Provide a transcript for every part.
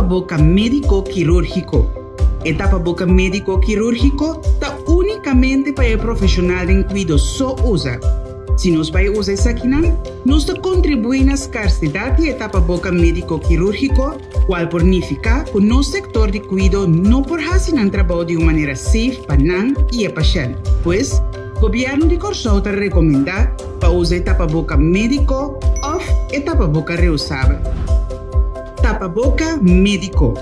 tapaboka médiko kirúrgiko. E tapaboka médiko kirúrgiko ta únikamente pa e profeshonal den kuido so usa. Si nos bai usa esakinan, nos ta kontribuí na skarsedat di e tapaboka médiko kirúrgiko, kual por nifiká ku nos sektor di kuido no por hasi nan trabou di un manera safe pa nan i e pashènt. Pues, Gobièrnu di Kòrsou ta rekomendá pa usa e tapaboka médiko òf e tapaboka reusabel. Tapaboka médiko.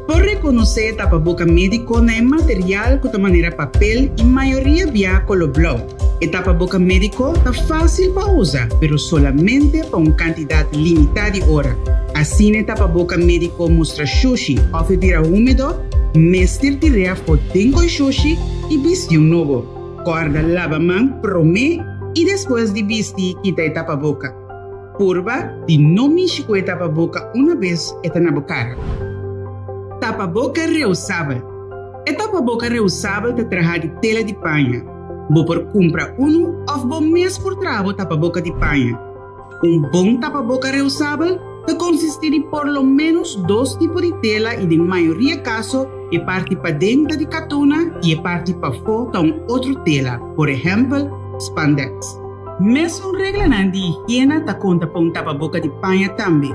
Por rekonosé e tapaboka médiko na e material ku ta manera papel i mayoria bia koló blou. E tapaboka médiko ta fásil pa usa, pero solamente pa un kantidat limitá di ora. Asina e tapaboka médiko mustra shushi òf e bira húmedo, mester tir'é afó den koi shushi i bisti un nobo. Kòrda laba man promé i despues di bisti kita e tapaboka. Purba di no mishi ku e tapaboka una bes e ta na bo kara. Tapaboka reusabel. E tapaboka reusabel ta traha di tela di paña. Bo por kumpra unu òf bo mes por traha bo tapaboka di paña. Un bon tapaboka reusabel ta konsistí di por lo ménos dos tipo di tela i den mayoria kaso e parti paden ta di katuna i e parti pafó ta un otro tela, por ehèmpel, spandex. Mesun reglanan di higiena ta konta pa un tapaboka di paña tambe.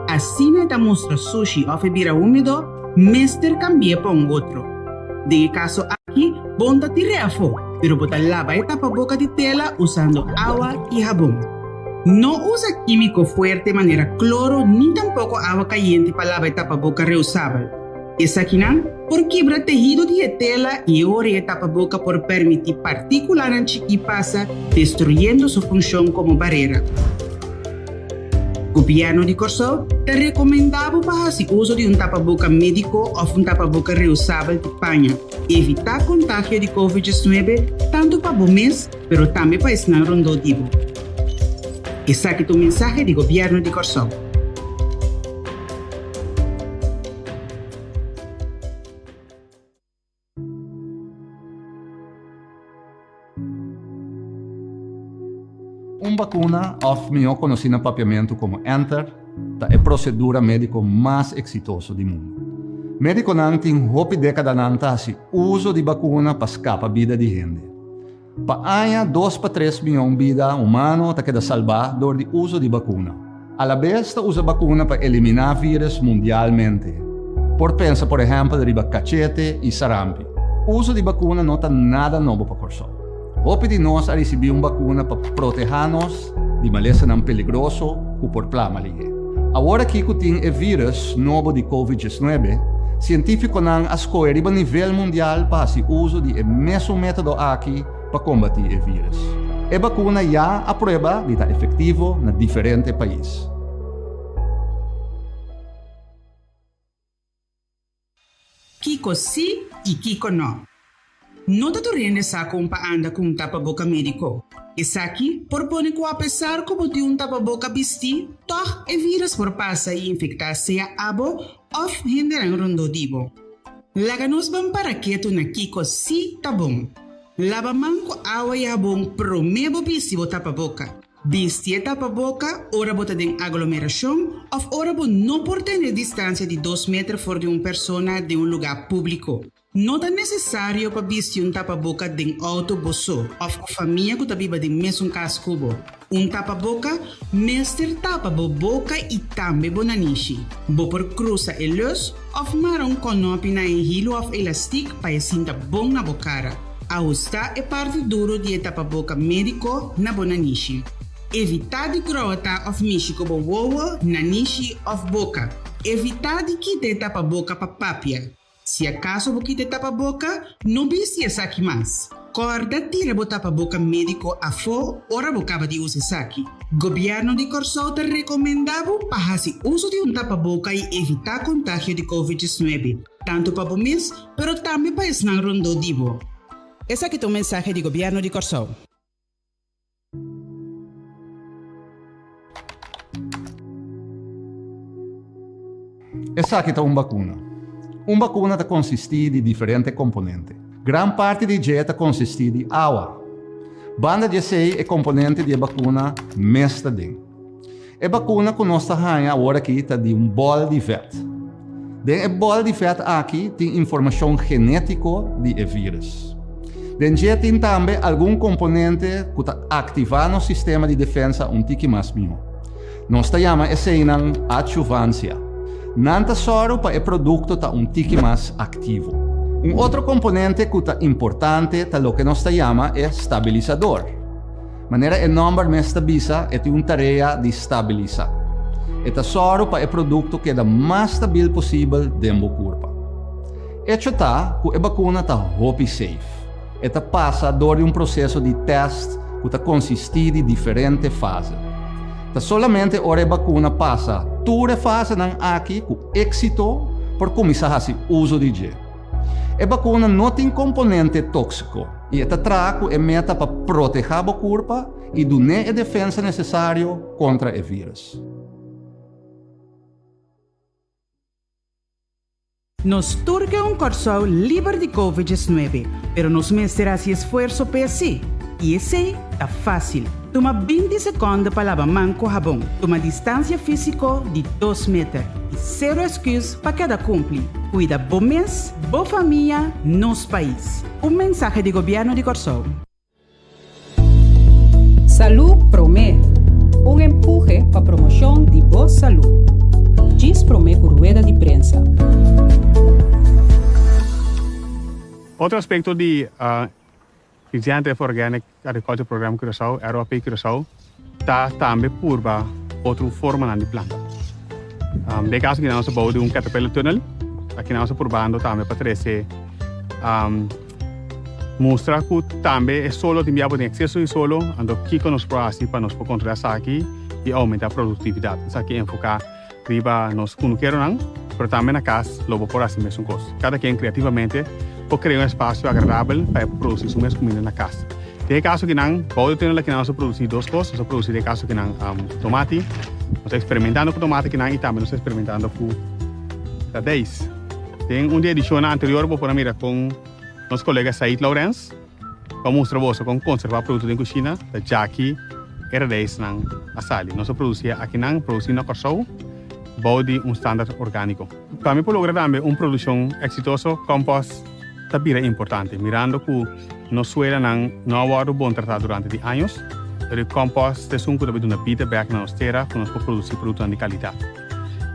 Asina e ta mustra sushi òf e bira húmedo, mester kambi'é pa un otro. Den e kaso aki, bo no ta tir'é afó, pero bo ta laba e tapaboka di tela usando awa i habon. No usa kímiko fuerte manera kloro ni tampoko awa kayente pa laba e tapaboka reusabel. Esakinan por kibra tehido di e tela i e ora e tapaboka por permití partíkulanan chikí pasa, destruyendo su funshon komo barera. Gobièrnu di Kòrsou ta rekomendá bo pa hasi uso di un tapaboka médiko òf un tapaboka reusabel di paña. Evitá kontagio di Covid 19 tantu pa bo mes pero tambe pa esnan rondó di bo. Esaki ta un mensahe di Gobièrnu di Kòrsou. Un bakuna, òf mihó konosí na papiamentu komo enter, ta e prosedura médiko mas eksitoso di mundu. Médikonan tin hopi dékadanan ta hasi uso di bakuna pa skapa bida di hende. Pa aña, dos pa tres mion bida humano ta keda salbá dor di uso di bakuna. Alabes ta usa bakuna pa eliminá vírus mundialmente. Por pensa por ehèmpel riba kachete i sarampi. Uso di bakuna no ta nada nobo pa Kòrsou. Hopi di nos a risibí un bakuna pa protehá nos di malesanan peligroso ku por plama lihé. Awor aki ku tin e vírus nobo di Covid 19, sientífikonan a skohe riba nivel mundial pa hasi uso di e mesun método aki pa kombatí e vírus. E bakuna ya a prueba di ta efektivo na diferente pais. Kiko sí i kiko no. No ta tur hende sa kon pa anda ku un tapaboka médiko. Esaki por pone ku apesar ku bo tin un tapaboka bistí, tòg e vírus por pasa i infektá sea abo òf hendenan rondó di bo. Laga nos ban para ketu na kiko sí ta bon. Laba man ku awa i habon promé bo bisti bo tapaboka. Bisti e tapaboka ora bo ta den aglomerashon òf ora bo no por tene distansia di dos meter for di un persona den un lugá públiko. No ta nesesario pa bisti un tapaboka den outo bo so òf ku famia ku ta biba den mesun kas ku bo. Un tapaboka mester tapa bo boka i tambe bo nanishi. Bo por krusa e lus òf mara un kònòpi na e hilu òf elastik pa e sinta bon na bo kara. Ahustá e parti duro di e tapaboka médiko na bo nanishi. Evitá di grota òf mishi ku bo wowo, nanishi òf boka. Evitá di kita e tapaboka pa papia. Si akaso bo kita e tapaboka, no bisti esaki mas. Kòrda tira bo tapaboka médiko afó ora bo kaba di usa esaki. Gobièrnu di Kòrsou ta rekomendá bo pa hasi uso di un tapaboka i evitá kontagio di Covid 19, tantu pa bo mes pero tambe pa esnan rondó di bo. Esaki ta un mensahe di Gobièrnu di Kòrsou. Esaki ta un bakuna. Un bakuna ta konsistí di diferente komponente. Gran parti di dje ta konsistí di awa. Banda di esei e komponente di e bakuna mes ta den. E bakuna ku nos ta haña awor aki ta di un bòl di vèt. Den e bòl di vèt aki tin informashon genétiko di e vírùs. Den dje tin tambe algun komponente ku ta aktivá nos sistema di defensa un tiki mas mihó. Nos ta yama eseinan adjuvansia. Nan ta sòru pa e produkto ta un tiki mas aktivo. Un otro komponente ku ta importante ta loke nos ta yama e stabilisador. Manera e nòmber mes ta bisa, e tin un tarea di stabilisá. E ta sòru pa e produkto keda mas stabil posibel den bo kurpa. Echo ta ku e bakuna ta hopi safe. E ta pasa dor di un proseso di tèst ku ta konsistí di diferente fase. Ta solamente ora e bakuna pasa tur e fasenan aki ku éksito por kuminsá hasi uso di dje. E bakuna no tin komponente tóksiko i e ta traha ku e meta pa protehá bo kurpa i dun'é e defensa nesesario kontra e vírùs. Nos tur ke un Kòrsou liber di Covid 19, pero nos mester hasi esfuerso p'esei. I esei ta fásil. Tuma 20 sekònde pa laba man ku habon, tuma distansia físiko di dos meter i sero esküs pa keda kumpli. Kuida bo mes, bo famia, nos pais. Un mensahe di Gobièrnu di Kòrsou. Salú Promé, un empuhe pa promoshon di bo salú. Djis promé ku rueda di prensa. Otro aspekto di Regenerative Organic Agriculture Program Curaçao, ROAP Curaçao, ta tambe purba otro formanan di planta. Den e kaso aki nan nos a bou di un caterpillar tunnel, aki nan nos a purbando tambe pa trese mustra ku tambe e solo tin bia bo tin ekseso di solo, anto kiko nos por hasi pa nos por kontrola esaki i oumenta produktividat. Esaki enfoká riba nos kunukeronan, pero tambe na kas lo bo por hasi mesun kos. Kada ken kreativamente por krea un espasio agradabel pa e por produsí su mes kuminda na kas. Den e kaso kinan, bou di tenen kinan nos a produsí dos kos, nos a produsí den e kaso kinan tomati, nos ta eksperimentando ku tomati kinan i tambe nos ta eksperimentando ku radijs. Den un di e edishonnan anterior bo por a mira kon nos kolega Said Laurens pa mustra boso kon konservá produkto den kushina ta djaki e radijsnan a sali. Nos a produsí akinan, produsí na Kòrsou bou di un standard orgániko. Pa mi por logra tambe un produkshon eksitoso, kòmpòst ta bira importante. Mirando ku nos suelanan no a wòrdu bon tratá durante di años, pero e kòmpòst ta esun ku ta bai duna bida bèk na nos tera ku nos por produsí produktonan di kalidat.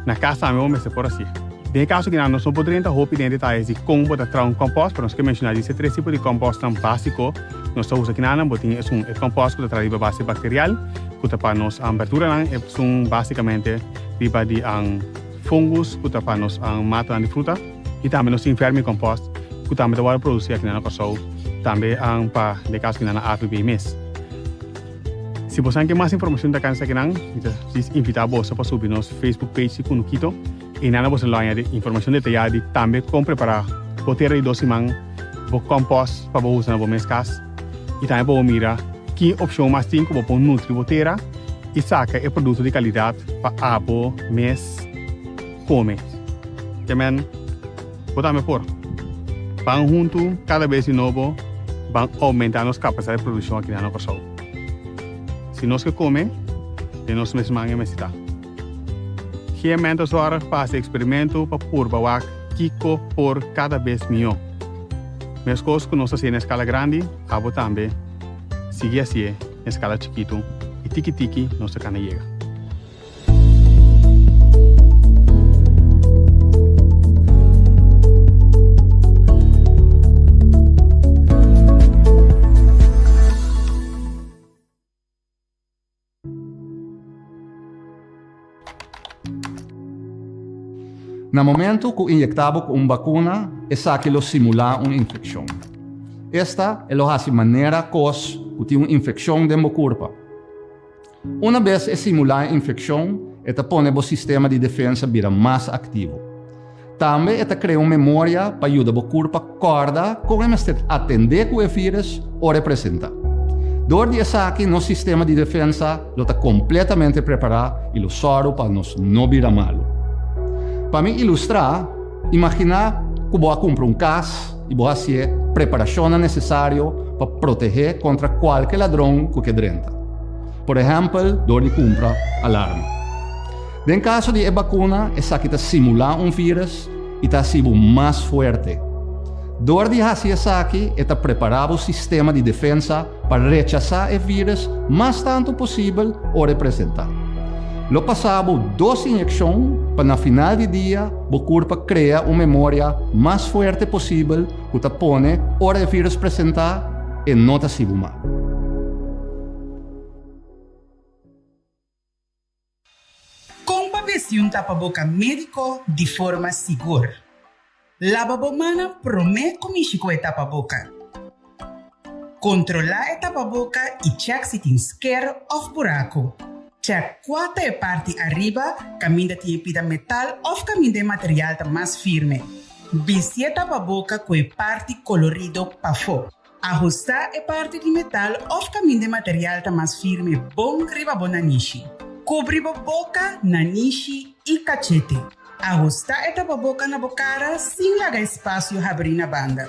Na kas tambe bo mester por hasié. Den e kaso kinan nos no por drenta hopi den e detayes di kon bo ta traha un kòmpòst, pero nos ke menshoná di e tres tipo di kòmpòstnan básiko ku nos ta usa kinanan. Bo tin esun e kòmpòst ku ta traha riba base bakterial, ku ta pa nos berduranan, esun básikamente riba di fungus ku ta pa nos matanan di fruta, i tambe nos tin vermicompost ku tambe ta wòrdu produsí akinan na Kòrsou, tambe pa den e kaso kinan na AVB mes. Si bosan ke mas informashon ta kansa kinan, mi ta djis invitá boso pa subi nos Facebook page di Kunukito. Einan boso lo haña informashon detayá di tambe kon prepará bo tera di dos siman, bo kòmpòst pa bo usa na bo mes kas i tambe pa bo mira ki opshon mas tin ku bo por nutri bo tera i saka e produkto di kalidat pa abo mes kome. Ke men bo tambe por. Ban huntu kada bes di nobo ban oumentá nos kapasidat di produkshon aki na Kòrsou. Si nos ke kome, den nos mes man e mester ta. Gemen ta zòrg pa hasi eksperimentu pa purba wak kiko por kada bes mihó. Meskos ku nos ta hasié na eskala grandi, abo tambe sigui hasié na eskala chikitu i tiki tiki nos ta kana yega. Na momento ku inyektá bo ku un bakuna, esaki lo simulá un infekshon. Esta e lo hasi manera kos ku tin un infekshon den bo kurpa. Una bes e simulá e infekshon, e ta pone bo sistema di defensa bira mas aktivo. Tambe e ta krea un memoria pa yuda bo kurpa kòrda kon e mester atendé ku e vírùs ora e presentá. Dor di esaki nos sistema di defensa lo ta kompletamente prepará i lo sòru pa nos no bira malu. Pa mi ilustrá, imaginá ku bo a kumpra un kas i bo hasié preparashonnan nesesario pa protehé kontra kualke ladron ku ke drenta. Por ehèmpel dor di kumpra alarma. Den kaso di e bakuna, esaki ta simulá un vírus i ta hasi bo mas fuerte. Dor di hasi esaki, e ta prepará bo sistema di defensa pa rechasá e vírus mas tantu posibel ora e presentá. Lo pasá bo dos inyekshon pa na final di dia bo kurpa krea un memoria mas fuerte posibel ku ta pone ora e vírus presentá e no ta hasi bo mal. Kon pa bisti un tapaboka médiko di forma sigur? Laba bo mannan promé ku mishi ku e tapaboka. Kontrolá e tapaboka i chèk si tin sker òf buraku. Chèk kua ta e parti ariba kaminda tin e pida metal òf kaminda e material ta mas firme. Bisti e tapaboka ku e parti kolorido pafó. Ahustá e parti di metal òf kaminda e material ta mas firme bon riba bo nanishi. Kubri bo boka, nanishi i kachete. Ahustá e tapaboka na bo kara sin laga espasio habrí na banda.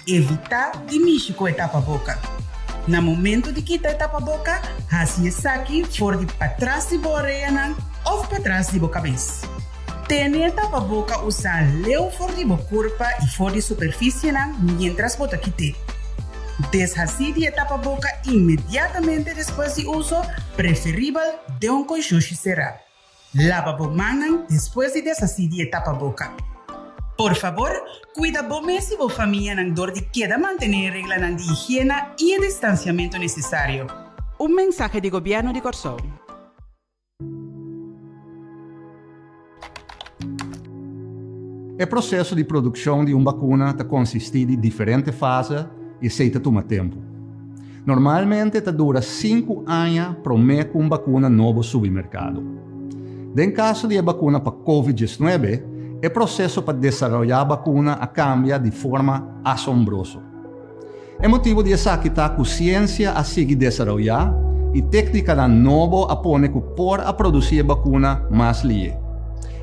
Evitá di mishi ku e tapaboka. Na momentu di kita e tapaboka, hasi esaki for di patras di bo oreanan òf patras di bo kabes. Tene e tapaboka usá leu for di bo kurpa i for di superfisienan miéntras bo ta kit'é. Deshasí di e tapaboka inmediatamente despues di uso, preferibel den un konshushi será. Laba bo mannan despues di deshasí di e tapaboka. Por fabor, kuida bo mes i bo famianan dor di keda mantené e reglanan di higiena i e distansiamentu nesesario. Un mensahe di Gobièrnu di Kòrsou. E proseso di produkshon di un bakuna ta konsistí di diferente fase i esei ta tuma tempu. Normalmente ta dura sinku aña promé ku un bakuna nobo subi merkado. Den kaso di e bakuna pa Covid diesnuebe, e proseso pa desaroyá bakuna a kambia di forma asombroso. E motibu di esaki ta ku siensia a sigui desaroyá i téknikanan nobo a pone ku por a produsí e bakuna mas lié.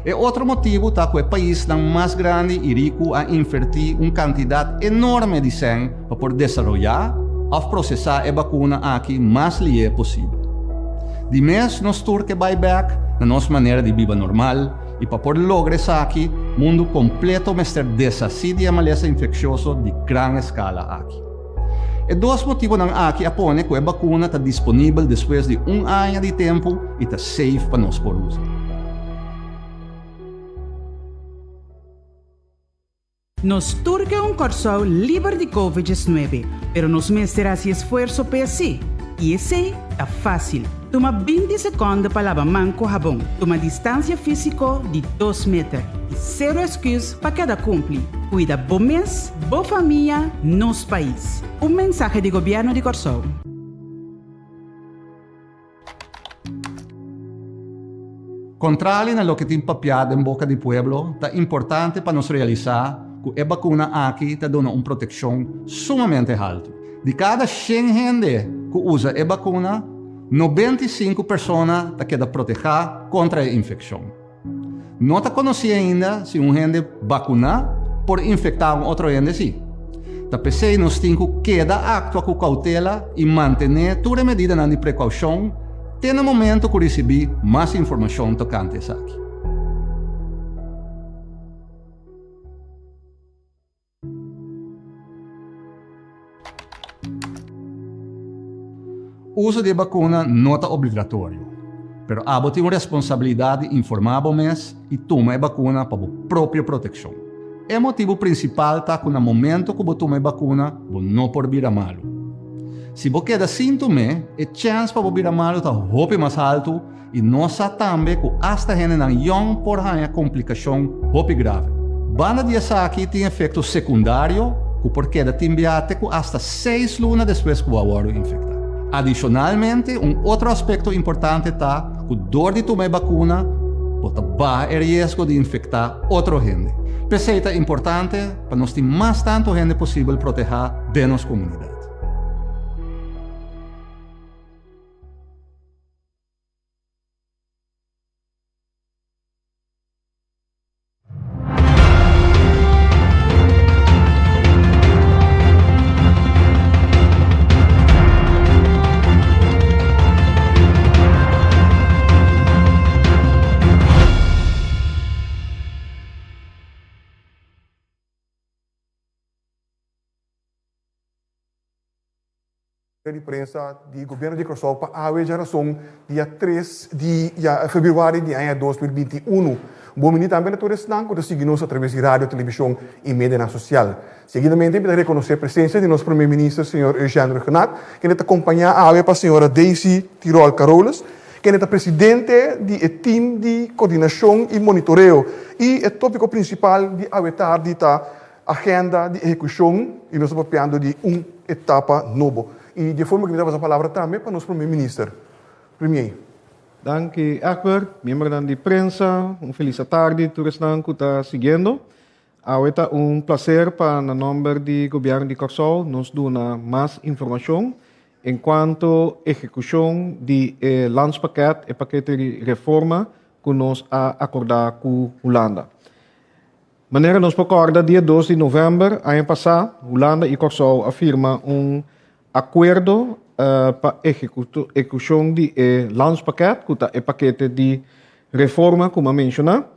E otro motibu ta ku e paisnan mas grandi i riku a invertí un kantidat enorme di sèn pa por desaroyá òf prosesá e bakuna aki mas lié posibel. Di mes nos tur ke bai bèk na nos manera di biba normal, I pa por logra esaki, mundu kompleto mester deshasí di e malesa infekshioso di gran eskala aki. E dos motibonan aki a pone ku e bakuna ta disponibel despues di un aña di tempu i ta safe pa nos por usa. Nos tur ke un Kòrsou liber di Covid 19, pero nos mester hasi esfuerso p'e sí. I esei ta fásil. Tuma 20 sekònde pa laba man ku habon, tuma distansia físiko di dos meter i sero esküs pa keda kumpli. Kuida bo mes, bo famia, nos pais. Un mensahe di Gobièrnu di Kòrsou. Kontrali na loke tin papiá den boka di pueblo, ta importante pa nos realisá ku e bakuna aki ta duna un protekshon sumamente haltu. Di kada shen hende ku usa e bakuna, 95 persona ta keda protehá kontra e infekshon. No ta konosí ainda si un hende bakuná por infektá un otro hende sí. Ta p'esei nos tin ku keda aktua ku koutela i mantené tur e medidanan di prekoushon te na momento ku risibí mas informashon tokante esaki. Uso di e bakuna no ta obligatorio, pero abo tin un responsabilidat di informá bo mes i tuma e bakuna pa bo propio protekshon. E motibu prinsipal ta ku na momento ku bo tuma e bakuna bo no por bira malu. Si bo keda sin tum'é, e chèns pa bo bira malu ta hopi mas haltu I nos sa tambe ku asta hendenan yòn por haña komplikashon hopi grave. Banda di esaki tin efekto sekundario ku por keda tin bia te ku asta seis luna despues ku bo a wòrdu infektá. Adishonalmente, un otro aspekto importante ta ku dor di tuma e bakuna bo ta baha e riesgo di infektá otro hende. P'esei ta importante pa nos tin mas tantu hende posibel protehá den nos komunidat. Di prensa di Gobierno di Kòrsou pa awe djarason dia tres di febrüari di aña 2021. Bon bini tambe na tur esnan ku ta sigui nos atraves di radio, televishon i medianan sosial. Seguidamente mi ta rekonosé presensia di nos Prome Minister señor Eugène Rhuggenaath, kende ta kompañá awe pa señora Daisy Tirol Carolus, kende ta presidente di e tim di kordinashon i monitoreo. I e tópiko prinsipal di awe tardi ta Agenda di ehekushon i nos ta papiando di un etapa nobo. I di e forma ku mi ta pasa palabra tambe pa nos Prome Minister. Premier. Danki Egbert, miembronan di prensa, un felis atardi tur esnan ku ta siguiendo. Awe ta un plaser pa na nomber di Gobierno di Kòrsou nos duna mas informashon enkuanto ehekushon di e landspakket, e pakete di reforma ku nos a akordá ku Hulanda. Manera nos por kòrda dia 2 di novèmber aña pasá Hulanda i Kòrsou a firma un akuerdo pa ehekushon di e landspakket ku ta e pakete di reforma ku mi a menshoná.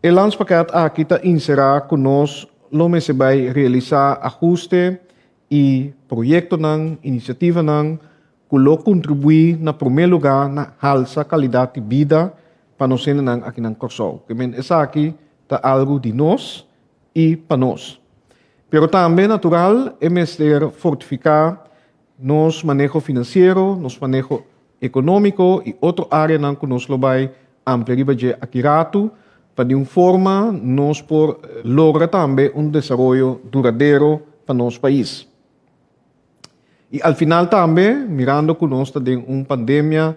E landspakket aki ta inserá ku nos lo mester bai realisá ahuste i proyektonan, inisiativanan ku lo kontribuí na promé lugá na halsa kalidat di bida pa nos hendenan aki na Kòrsou. Ke men esaki ta algu di nos i pa nos. Pero tambe natural e mester fortifiká nos maneho finansiero, nos maneho ekonómiko i otro áreanan ku nos lo bai amplia riba dje aki ratu pa di un forma nos por logra tambe un desaroyo duradero pa nos pais. I al final tambe, mirando ku nos ta den un pandemia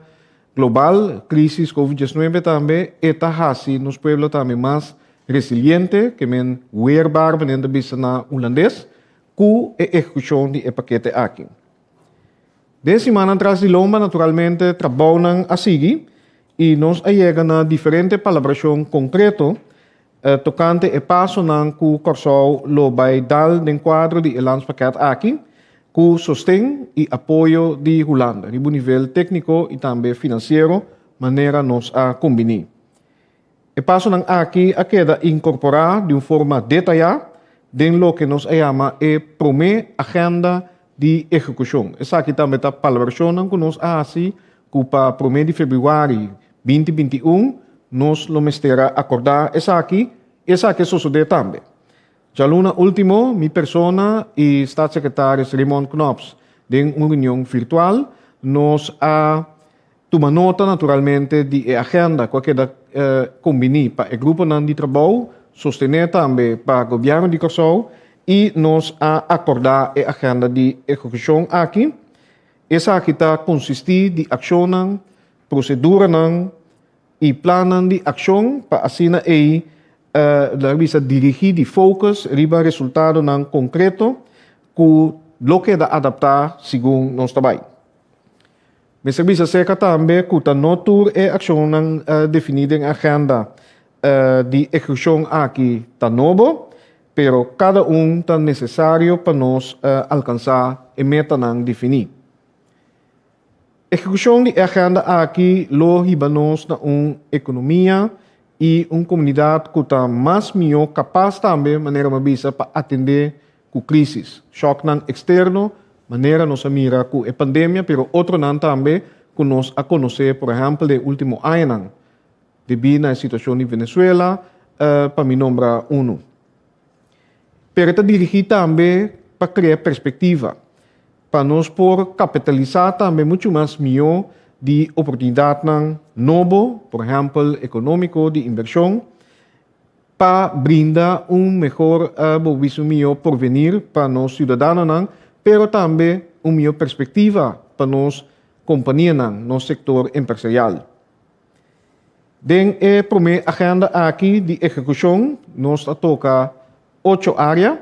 global, krisis covid 19 tambe, e ta hasi nos pueblo tambe mas resiliente, ke men weerbaar manera ta bisa na hulandes, ku e ehekushon di e pakete aki. Den simannan tras di lomba naturalmente trabounan a sigui i nos a yega na diferente palabrashon konkreto tokante e pasonan ku Kòrsou lo bai dal den kuadro di e landspakket aki ku sosten i apoyo di Hulanda riba un nivel tékniko i tambe finansiero manera nos a kumbiní. E pasonan aki a keda inkorporá di un forma detayá den loke nos a yama e promé agenda di ehekushon. Esaki tambe ta palabrashonnan ku nos a hasi ku pa promé di febrüari 2021 nos lo mester a akordá esaki i esaki a sosodé tambe. Djaluna último mi persona i Staatssecretaris Raymond Knops den un reunion virtual nos a Tuma nota naturalmente di e agenda ku a keda kombiní pa e gruponan di trabou, sostené tambe pa Gobièrnu di Kòrsou i nos a akordá e agenda di ehekushon aki. Esaki ta konsistí di akshonnan, proseduranan i plannan di akshon pa asina ei laga bisa dirigí di focus riba resultadonan konkreto ku lo keda adaptá segun nos ta bai. Mester bisa serka tambe ku ta no tur e akshonnan definí den agenda di ehekushon aki ta nobo, pero kada un ta nesesario pa nos alkansá e metanan definí. Ehekushon di e agenda aki lo hiba nos na un ekonomia i un komunidat ku ta mas mihó kapas tambe, manera mi a bisa, pa atendé ku krísis, shòknan eksterno, manera nos a mira ku e pandemia, pero otronan tambe ku nos a konosé, por ehèmpel den e último añanan, debí na e situashon di Venezuela, pa mi nombra unu. Pero e ta dirigí tambe pa krea perspektiva, pa nos por kapitalisá tambe muchu mas mihó di oportunidatnan nobo, por ehèmpel ekonómiko, di invershon, pa brinda un mehor bo bisa un mihó porvenir pa nos ciudadanonan, pero tambe un mihó perspectiva pa nos companianan, nos sector empresarial. Den e prome agenda aki di ehecucion nos a toca ocho area,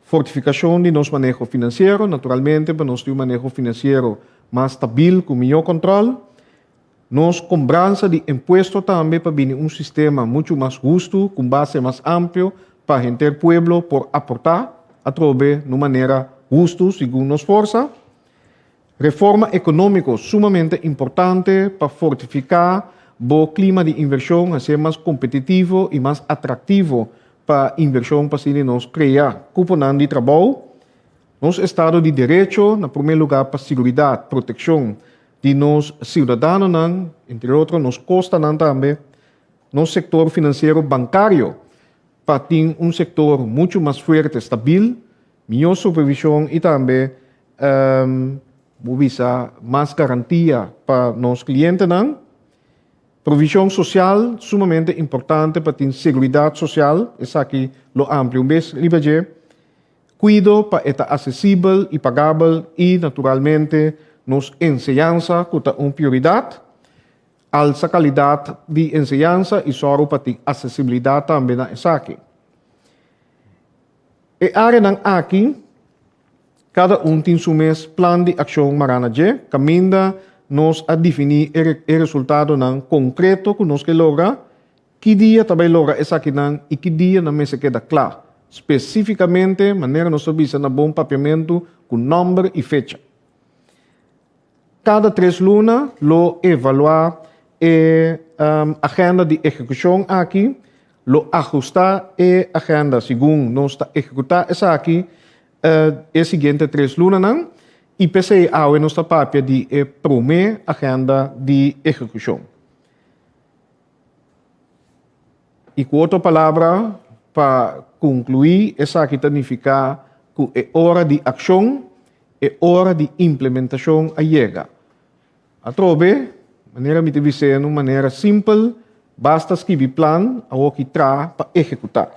fortificacion di nos maneho financiero, naturalmente pa nos tin un maneho financiero mas stabil cu mihó control, Nos kombransa di impuesto tambe pa bini un sistema muchu mas hustu ku un base mas amplio pa henter pueblo por aportá atrobe na un manera hustu segun nos forsa. Reforma ekonómiko sumamente importante pa fortifiká bo klima di invershon hasié mas kompetitivo i mas atraktivo pa invershon pa asina nos krea kuponan di trabou. Nos estado di derecho, na promé lugá pa siguridat, protekshon di nos siudadanonan, entre otro nos kostanan tambe, nos sektor finansiero bankario pa tin un sektor muchu mas fuerte, stabil, mihó supervishon i tambe bo bisa mas garantia pa nos klientenan. Provishon sosial sumamente importante pa tin seguridat sosial, esaki lo amplia un bes riba dje. Kuido pa e ta asesibel i pagabel i naturalmente nos enseñansa ku ta un prioridat. Alsa kalidat di enseñansa i sòru pa tin asesibilidat tambe na esaki. E áreanan aki kada un tin su mes plan di akshon mará na dje, kaminda nos a definí e resultadonan konkreto ku nos ke logra, ki dia ta bai logra esakinan i ki dia nan mester keda kla, spesífikamente manera nos ta bisa na bon papiamentu ku nòmber i fecha. Kada tres luna lo evaluá e agenda di ehekushon aki, lo ahustá e agenda segun nos ta ehekutá esaki e siguiente tres lunanan i p'esei awe nos ta papia di e promé agenda di ehekushon. I ku otro palabra, pa konkluí esaki ta nifiká ku e ora di akshon E ora di implementashon a yega. Atrobe, manera mi ta bis'é na un manera simpel, basta skibi plan awoki traha pa ehekutá.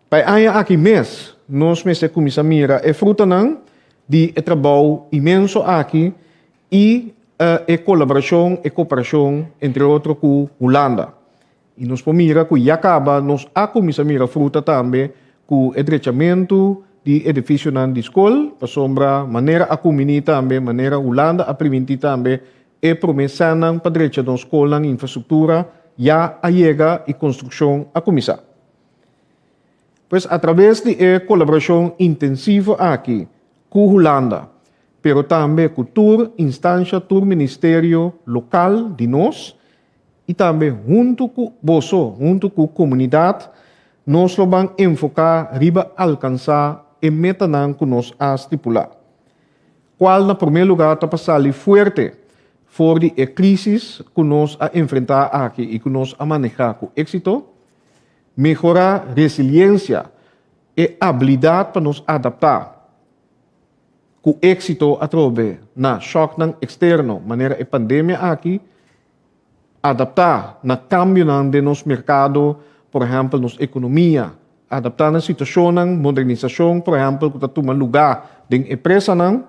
Pa e aña aki mes nos mester kuminsá mira e frutanan di e trabou inmenso aki i e kolaborashon, e koperashon entre otro ku Hulanda. I nos por mira ku ya kaba nos a kuminsá mira fruta tambe ku e drechamentu di edifisionan di skol, pasobra manera a kuminí tambe, manera Hulanda a primintí tambe, e promé sènnan pa drecha nos skolnan i infrastruktura ya a yega i konstrukshon a kuminsá. Pues atraves di e kolaborashon intensivo aki ku Hulanda, pero tambe ku tur instansha, tur ministerio lokal di nos, I tambe huntu ku boso, huntu ku komunidat, nos lo ban enfoká riba alkansá e metanan ku nos a stipulá, kual na promé lugá ta pa sali fuerte for di e krísis ku nos a enfrentá aki i ku nos a manehá ku éksito, mehorá resiliensia, e abilidat pa nos adaptá ku éksito atrobe na shòknan eksterno manera e pandemia aki, Adaptá na kambionan den nos merkado, por ehèmpel nos ekonomia, adaptá na situashonnan, modernisashon, por ehèmpel, ku ta tuma lugá den empresanan.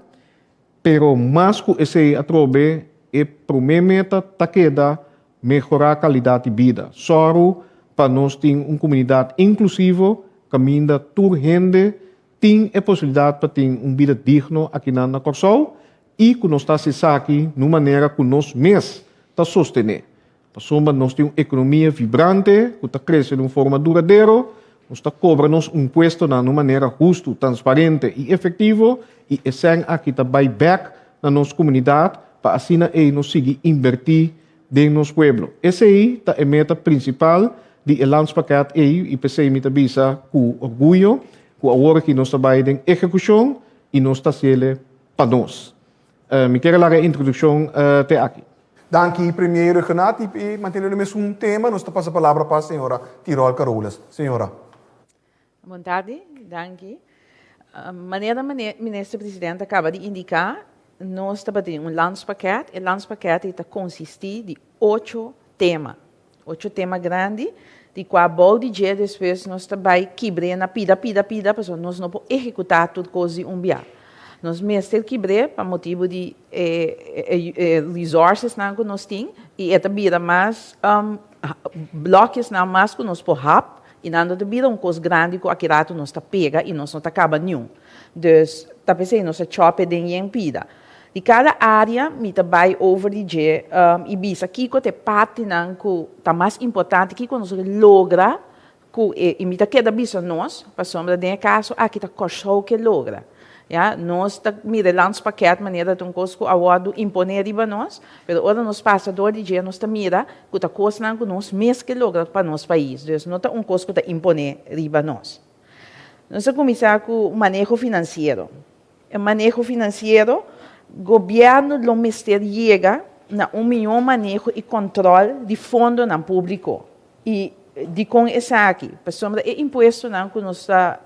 Pero mas ku esei atrobe e promé meta ta keda mehorá kalidat di bida. Sòru pa nos tin un komunidat inklusivo kaminda tur hende tin e posibilidat pa tin un bida digno akinan na Kòrsou i ku nos ta hasi esaki na un manera ku nos mes ta sostené. Pasobra nos tin un ekonomia vibrante ku ta krese di un forma duradero, nos ta kobra nos impuestonan na un manera hustu, transparente i efektivo i e sèn aki ta bai bèk na nos komunidat pa asina ei nos sigui inbertí den nos pueblo. Esei ta e meta prinsipal di e landspakket ei i p'esei mi ta bisa ku orguyo ku awor aki nos ta bai den ehekushon i nos ta hasiel pa nos. Mi kier a laga e introdukshon te aki. Danki Premier Rhuggenaath i manteniendo e mesun tema nos ta pasa palabra pa señora Tirol Carolus. Señora. Bon tardi, danki. Manera Minister President a kaba di indiká, nos tabatin un landspakket. E landspakket ei ta konsistí di ocho tema. Ocho tema grandi, di kua bou di dje despues nos ta bai kibr'é na pida, pida, pida, pasobra nos no por ehekutá tur kos di un bia. Nos mester kibr'é pa motibu di e resourcesnan ku nos tin i e ta bira mas blòkjesnan mas ku nos por hap i nan no ta bira un kos grandi ku aki ratu nos ta pega i nos no ta kaba niun. Dus ta p'esei nos a chòp e den yen pida. Di kada área mi ta bai over di dje i bisa kiko ta e partinan ku ta mas importante, kiko nos logra ku e, i mi ta keda bisa nos, pasobra den e kaso aki ta Kòrsou ke logra. Ya, nos ta mira e landspakket manera ta un kos ku a wòrdu imponé riba nos, pero ora nos pasa dor di dje nos ta mira ku ta kosnan ku nos mes ke logra pa nos pais, dus no ta un kos ku ta imponé riba nos. Nos a kuminsá ku maneho finansiero. E maneho finansiero, gobièrnu lo mester yega na un mihó maneho i kòntròl di fondonan públiko. I dikon esaki? Pasobra e impuestonan ku nos ta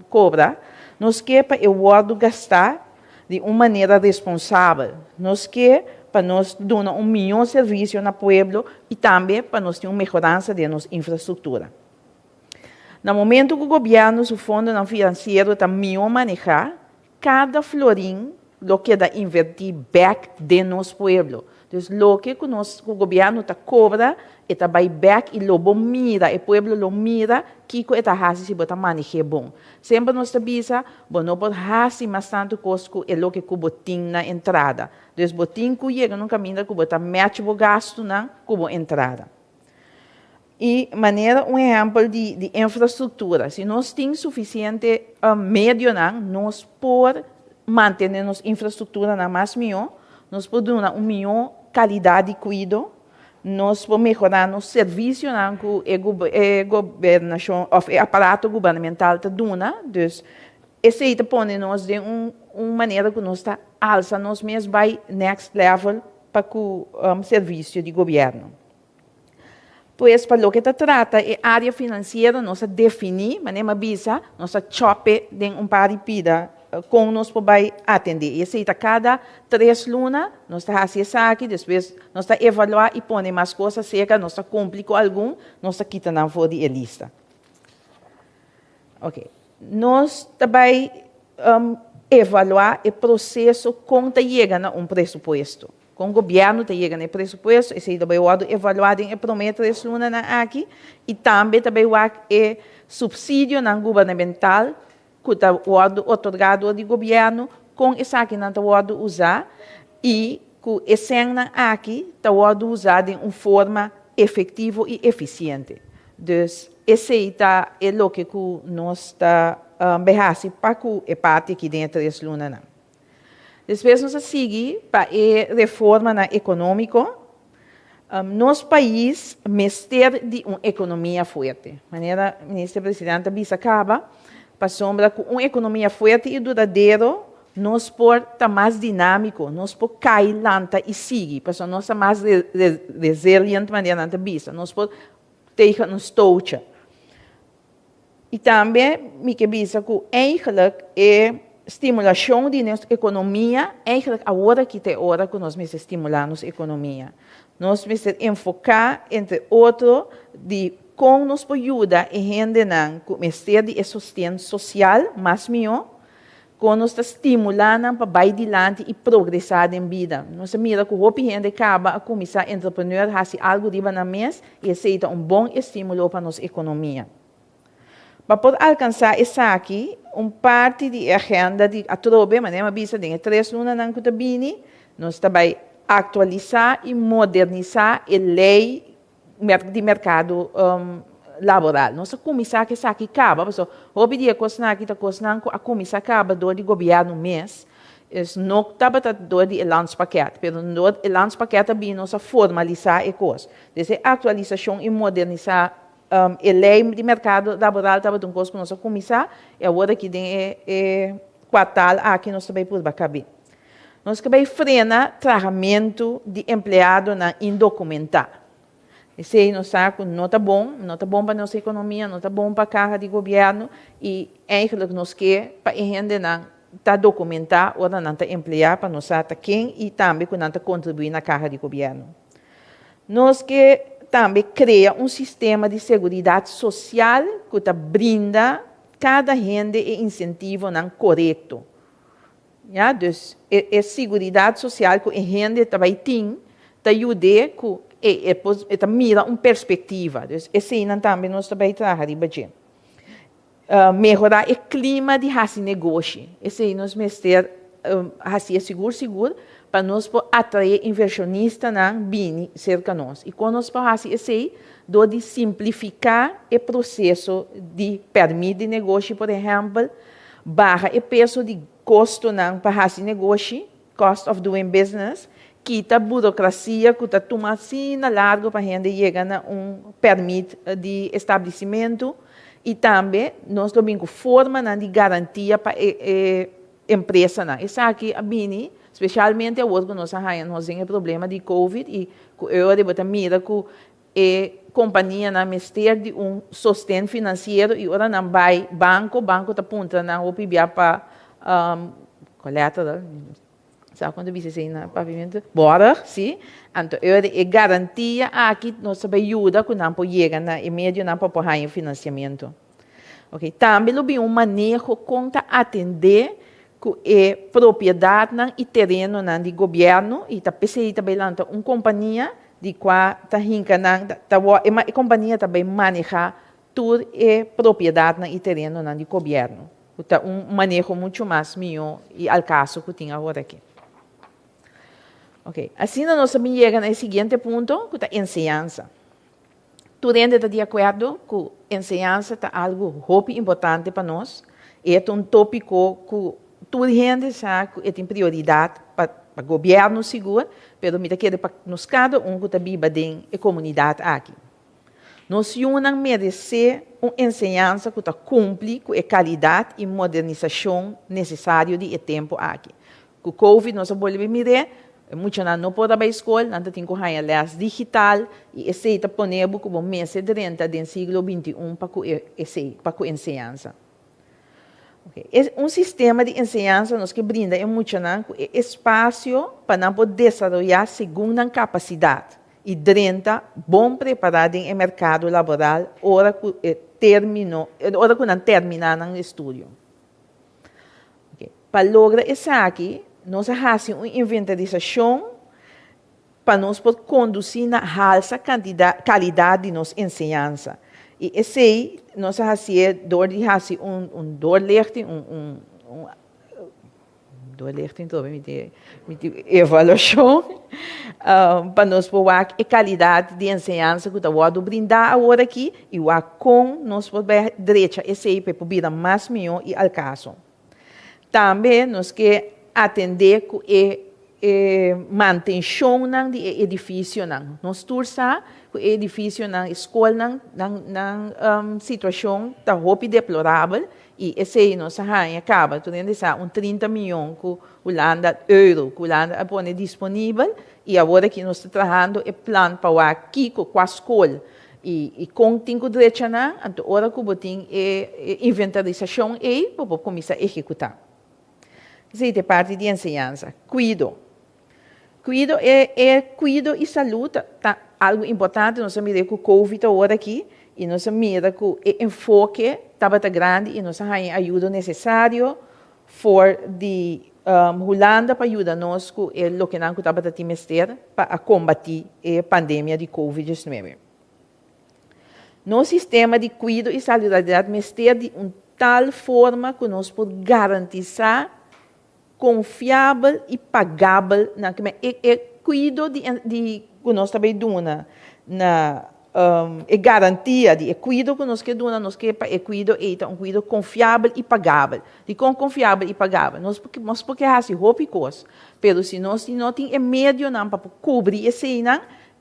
kobra, nos ke pa e wòrdu gastá di un manera responsabel. Nos ke pa nos duna un mihó servisio na pueblo i tambe pa nos tin un mehoransa den nos infrastruktura. Na momento ku gobièrnu su fondonan finansiero ta mihó manehá, kada florin lo keda invertí bèk den nos pueblo. Dus loke ku nos ku gobièrnu ta kobra e ta bai bèk i lo bo mira, e pueblo lo mira kiko e ta hasi si bo ta maneh'é bon. Semper nos ta bisa, bo no por hasi mas tantu kos ku e loke ku bo tin na entrada. Dus bo tin ku yega na un kaminda ku bo ta match bo gastunan ku bo entrada. I manera un ehèmpel di di infrastruktura, si nos tin sufisiente medionan nos por mantené nos infrastrukturanan mas mihó, nos por duna un mihó kalidat di kuido, nos por mehorá nos servisionan ku e e gobernashon òf e aparato gubernamental ta duna. Dus esei ta pone nos den un un manera ku nos ta alsa nos mes bai next level pa ku servisio di gobièrnu. Pues pa loke ta trata e área finansiero nos a definí, manera mi a bisa, nos a chòp'e den un par di pida kon nos por bai atendé. I esei ta kada tres luna nos ta hasi esaki, despues nos ta evaluá i pone mas kos aserka, nos ta kumpli ku algun, nos ta kita nan for di e lista. Oke, nos ta bai evaluá e proseso kon ta yega na un presupuesto. Kon gobièrnu ta yega na e presupuesto, esei ta bai wòrdu evaluá den e promé tres lunanan aki i tambe ta bai wak e supsidionan gubernamental ku ta wòrdu otorgá dor di gobièrnu, kon esakinan ta wòrdu usá i ku e sènnan aki ta wòrdu usá den un forma efektivo i efisiente. Dus esei ta e loke ku nos ta bai hasi pa ku e parti aki den e tres lunanan. Despues nos a sigui pa e reformanan ekonómiko. Nos pais mester di un ekonomia fuerte. Manera Minister Presidente a bisa kaba, pasobra ku un ekonomia fuerte i duradero nos por ta mas dinámiko, nos por kai, lanta i sigui, pasobra nos ta mas resilient manera nan ta bisa, nos por tegen un stootje. I tambe mi ke bisa ku eigenlijk e stimulashon di nos ekonomia, eigenlijk awor aki ta e ora ku nos mester stimulá nos ekonomia. Nos mester enfoká entre otro di kon nos por yuda e hendenan ku mester di e sosten sosial mas mihó, Kon nos ta stimulá nan pa bai dilanti i progresá den bida? Nos a mira ku hopi hende kaba a kuminsá entrepreneur, hasi algu riba nan mes, i esei ta un bon estímulo pa nos ekonomia. Pa por alkansá esaki, un parti di e agenda di atrobe, manera mi a bisa, den e tres lunanan ku ta bini, nos ta bai aktualisá i modernisá e lei di merkado laboral. Nos a kuminsá ku esaki kaba, pasobra hopi di e kosnan aki ta kosnan ku a kuminsá kaba dor di gobièrnu mes, es no tabata dor di e landspakket, pero dor e landspakket a bini nos a formalisá e kos. Des e aktualisashon i modernisá e lei di merkado laboral tabata un kos ku nos a kuminsá i awor aki den e kuartal aki nos ta bai purba kab'é. Nos ke bai frena trahamentu di empleadonan indokumentá. Esei nos sa ku no ta bon, no ta bon pa nos ekonomia, no ta bon pa kaha di gobièrnu i eigentlik nos ke pa e hendenan ta dokumentá ora nan ta empleá pa nos sa ta ken i tambe ku nan ta kontribuí na kaha di gobièrnu. Nos ke tambe krea un sistema di seguridat sosial ku ta brinda kada hende e insentivonan korekto. Ya, dus e e siguridat sosial ku e hende ta bai tin ta yud'é ku e e por e ta mira un perspektiva. Dus eseinan tambe nos ta bai traha riba dje. Mehorá e klima di hasi negoshi. Esei nos mester hasié sigur sigur pa nos por atraé invershonistanan bini serka nos. I kon nos por hasi esei? Dor di simplifiká e proseso di pèrmit di negoshi, por ehèmpel, Baha e peso di kostonan pa hasi negoshi, cost of doing business, kita burokrasia ku ta tuma asina largu pa hende yega na un pèrmit di establisimentu. I tambe nos lo bin ku formanan di garantia pa e e empresanan. Esaki a bini spesialmente awor ku nos a haña nos den e problema di Covid i ku e ora bo ta mira ku e kompanianan mester di un sosten finansiero i ora nan bai banko, banko ta puntra nan hopi bia pa collateral, sa kon ta bisa esei na papiamentu? Borg, si. Anto e ora e garantia aki nos ta bai yuda ku nan por yega na e medionan pa por haña finansiamentu. Ok, tambe lo bin un maneho kon ta atendé ku e propiedatnan i terenonan di gobièrnu i ta p'esei ta bai lanta un kompania di kua ta hinka nan ta e kompania ta bai manehá tur e propiedatnan i terenonan di gobièrnu ku ta un maneho muchu mas mihó i al kaso ku tin awor aki. Ok, asina nos ta bin yega na e siguiente punto ku ta enseñansa. Tur hende ta di akuerdo ku enseñansa ta algu hopi importante pa nos. E ta un tópiko ku tur hende sa ku e tin prioridat pa pa gobièrnu sigur, pero mi ta kere pa nos kada un ku ta biba den e komunidat aki. Nos yunan meresé un enseñansa ku ta kumpli ku e kalidat i modernisashon nesesario di e tempu aki. Ku Covid nos a bolbe mir'é, e muchanan no por a bai skol, nan ta tin ku haña lès digital i esei ta pone bo ku bo mester drenta den siglo 21 pa ku esei, pa ku enseñansa. Oke, e un sistema di enseñansa nos ke brinda e muchanan ku e espasio pa nan por desaroyá segun nan kapasidat i drenta bon prepará den e merkado laboral ora ku e termino, ora ku nan terminá nan estudio. Pa logra esaki, nos a hasi un inventarisashon pa nos por kondusí na halsa kalidat di nos enseñansa. I esei nos a hasié dor di hasi un doorlichting, un doorlichting tobe mi tin mi tin evaluashon pa nos por wak e kalidat di enseñansa ku ta wòrdu brindá awor aki i wak kon nos por bai drecha esei pa e por bira mas mihó i al kaso. Tambe nos ke atendé ku e e mantenshonnan di e edifisionan. Nos tur sa ku e edifisionan, e skolnan, nan nan situashon ta hopi deplorabel i esei nos a haña kaba tur hende sa un 30 mion ku Hulanda, euro ku Hulanda a pone disponibel i awor aki nos ta trahando e plan pa wak kiko, kua skol i kon tin ku drecha nan, anto ora ku bo tin e inventarisashon ei bo por kuminsá ehekutá. Esei ta e parti di enseñansa. Kuido. Kuido e e kuido i salú ta ta algu importante, nos a mira ku covid awor aki i nos a mira ku e enfoke tabata grandi i nos a haña e ayudo nesesario for di Hulanda pa yuda nos ku e lokenan ku tabata tin mester pa a kombatí e pandemia di covid 19. Nos sistema di kuido i saludabilidat mester di un tal forma ku nos por garantisá konfiabel i pagabel na e e kuido di di ku nos ta bai duna na e garantia di e kuido ku nos ke duna nos ke pa e kuido ei ta un kuido konfiabel i pagabel. Dikon konfiabel i pagabel? Nos por nos por ke hasi hopi kos, pero si nos no tin e medionan pa por kubri eseinan,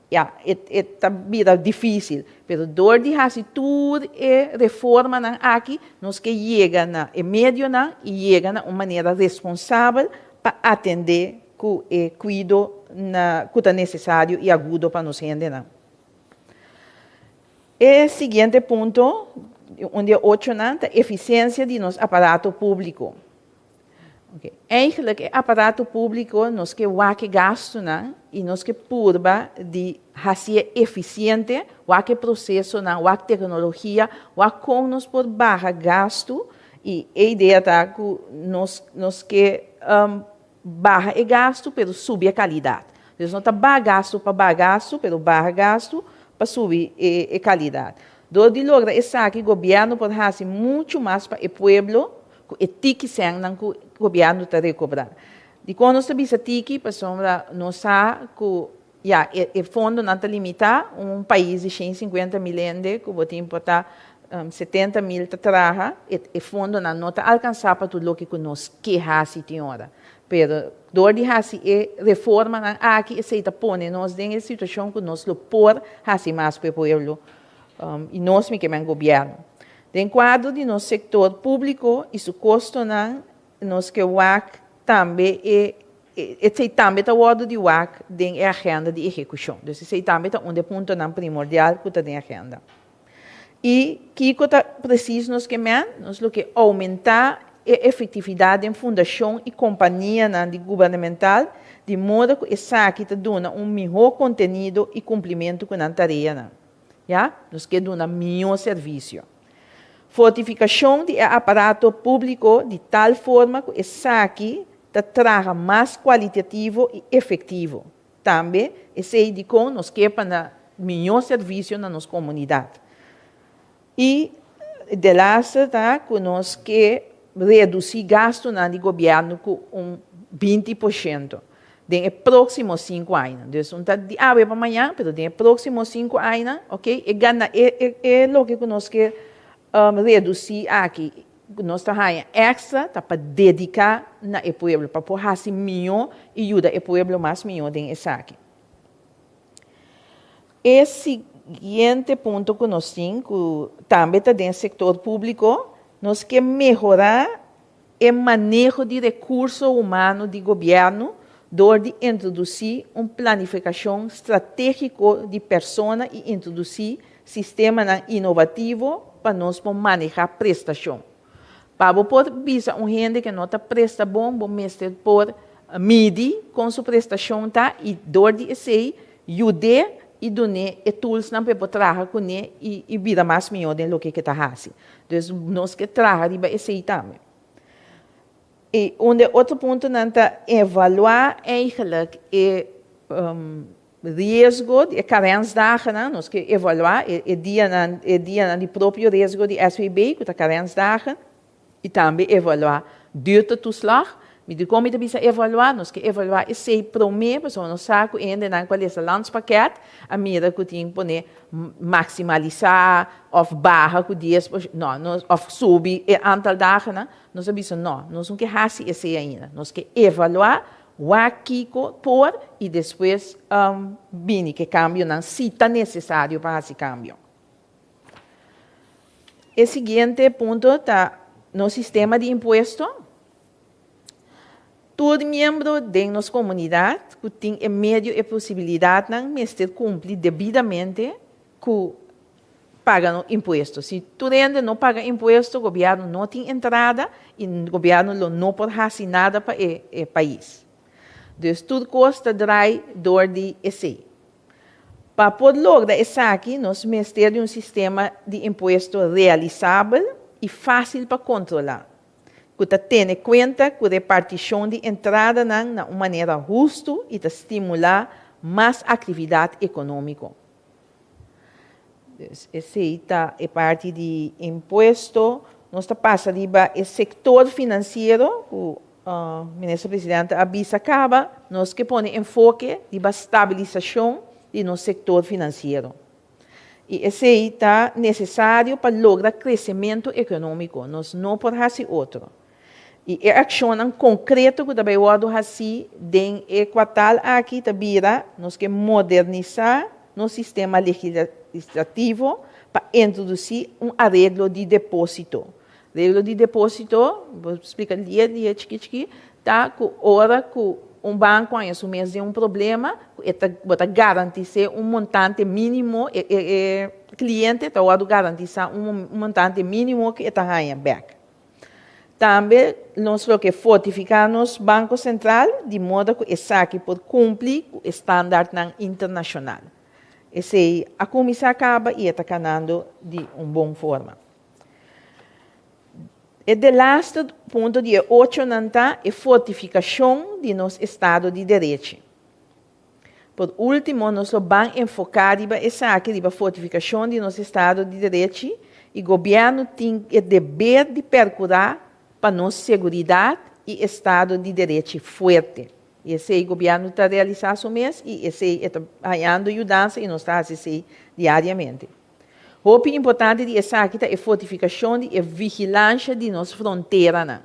ya, e e ta bira difísil. Pero dor di hasi tur e reformanan aki, nos ke yega na e medionan i yega na un manera responsabel pa atendé ku e kuido na ku ta nesesario i agudo pa nos hendenan. E siguiente punto, un di e ochonan, ta efisiensia di nos aparato públiko. Oké, eigenlijk e aparato públiko nos ke wak e gastunan i nos ke purba di hasié efisiente, wak e prosesonan, wak teknologia, wak kon nos por baha gastu i e idea ta ku nos nos ke baha e gastu pero subi e kalidat. Dus no ta baha gastu pa baha gastu, pero baha gastu pa subi e kalidat. Dor di logra esaki gobièrnu por hasi muchu mas pa e pueblo ku e tiki sènnan ku gobièrnu ta rekobrá. Dikon nos ta bisa tiki? Pasobra nos sa ku ya e fondonan ta limitá, un pais di 150.000 hende ku bo tin por ta 70.000 ta traha, e fondonan no ta alkansá pa tur loke ku nos ke hasi tin ora. Pero dor di hasi e reformanan aki esei ta pone nos den e situashon ku nos lo por hasi mas ku e pueblo i nos mi ke men gobièrnu. Den kuadro di nos sektor públiko i su kostonan, nos ke wak tambe e esei tambe ta wòrdu di wak den e agenda di ehekushon. Dus esei tambe ta un di e puntonan primordial ku ta den agenda. I kiko ta presis nos ke men? Nos lo ke oumentá e efektividat den fundashon i kompanianan di gubernamental di moda ku esaki ta duna un mihó kontenido i kumplimentu ku nan tareanan. Ya, nos ke duna mihó servisio. Fortifikashon di e aparato públiko di tal forma ku esaki ta traha mas kualitativo i efektivo. Tambe esei dikon nos ke pa na mihó servisio na nos komunidat. I delaster ta ku nos ke redusí gastunan di gobièrnu ku un 20% den e próksimo 5 añanan. Dus no ta di awe pa mañan, pero den e próksimo 5 añanan, ok, e gana e loke ku nos ke redusí aki, nos ta haña èkstra, ta pa dediká na e pueblo, pa por hasi mihó i yuda e pueblo mas mihó den esaki. E siguiente punto ku nos tin, ku tambe ta den sektor públiko, nos ke mehorá e maneho di rekurso humano di gobièrnu dor di introdusí un planifikashon stratégiko di persona i introdusí sistemanan inovativo pa nos por manehá prestashon. Pa bo por bisa un hende ku no ta presta bon, bo mester por midi kon su prestashon ta i dor di esei yud'é i dun'é e tools nan pa por traha kuné i bira mas mihó den loke ku e ta hasi. Dus nos ke traha riba esei tambe. I un otro puntonan ta evaluá eigenlijk e riesgo di karensdagen, nos ke evaluá e dianan di propio riesgo di SVB, ku ta karensdagen, i tambe evaluá duurtetoeslag. Mi di kon mi ta bisa evaluá, nos ke evaluá esei promé, pasobra nos sa ku hendenan ku a lesa landspakket, a mira ku tin pone maksimalisá òf baha ku 10, no, no, òf subi e aantal dagen, nos a bisa no, nos no ke hasi esei ainda. Nos ke evaluá wak kiko por i despues bini ku kambionan si ta nesesario pa hasi kambio. E siguiente punto ta nos sistema di impuesto. Tur miembro di nos komunidat ku tin e medio i posibilidatnan mester kumpli debidamente ku paga impuesto. Si tur hende no paga impuesto, gobièrnu no tin entrada i gobièrnu no por hasi nada pa e pais. Dus tur kos ta drai dor di esei. Pa por logra esaki, nos mester di un sistema di impuesto realisabel i fásil pa kontrolá, ku ta tene kuenta ku repartishon di entrada na un manera hustu i ta stimulá mas aktividat ekonómiko. Dus esei ta e parti di impuesto. Nos ta pasa riba e sektor finansiero, ku minister presidente a bisa kaba, nos ke pone enfoke di stabilisashon di nos sektor finansiero. I esei ta nesesario pa logra kresementu ekonómiko. Nos no por hasi otro. I e akshon konkreto ku tambe ta hasi den e kuartal aki ta bira, nos ke modernisá nos sistema legislativo pa introdusí un areglo di depósito. Areglo di depósito, bo splika dia dia chiki chiki, ta ku ora ku un banko haña su mes den un problema, e ta garantisá un montante mínimo, e kliente ta garantisá un montante mínimo ku e ta haña bèk. Tambe nos ke fortifiká nos Banko Sentral di moda ku esaki por kumpli ku standard internashonal. Esei a kuminsá kaba i ta kanando di un bon forma. E di laatste punto di ocho ta e fortifikashon di nos Estado di Derecho. Por último, nos ta bai enfoká riba esaki, riba fortifikashon di nos Estado di Derecho i gobièrnu tin e deber di perkurá pa nos seguridat i Estado di Derecho fuerte. I esei gobièrnu ta realisá su mes i esei ta hañando yudansa i nos ta hasiendo diariamente. Hopi importante di esaki ta e fortifikashon di vigilansia di nos fronteranan.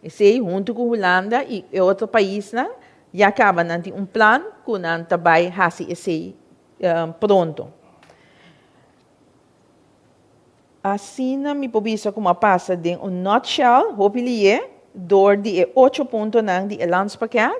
Esei huntu ku Hulanda i otro paisnan ya kaba nan tin un plan ku nan ta bai hasi esei pronto. Asina mi por bisa ku mi a pasa den un nutshell hopi lié dor di e ocho puntonan di e landspakket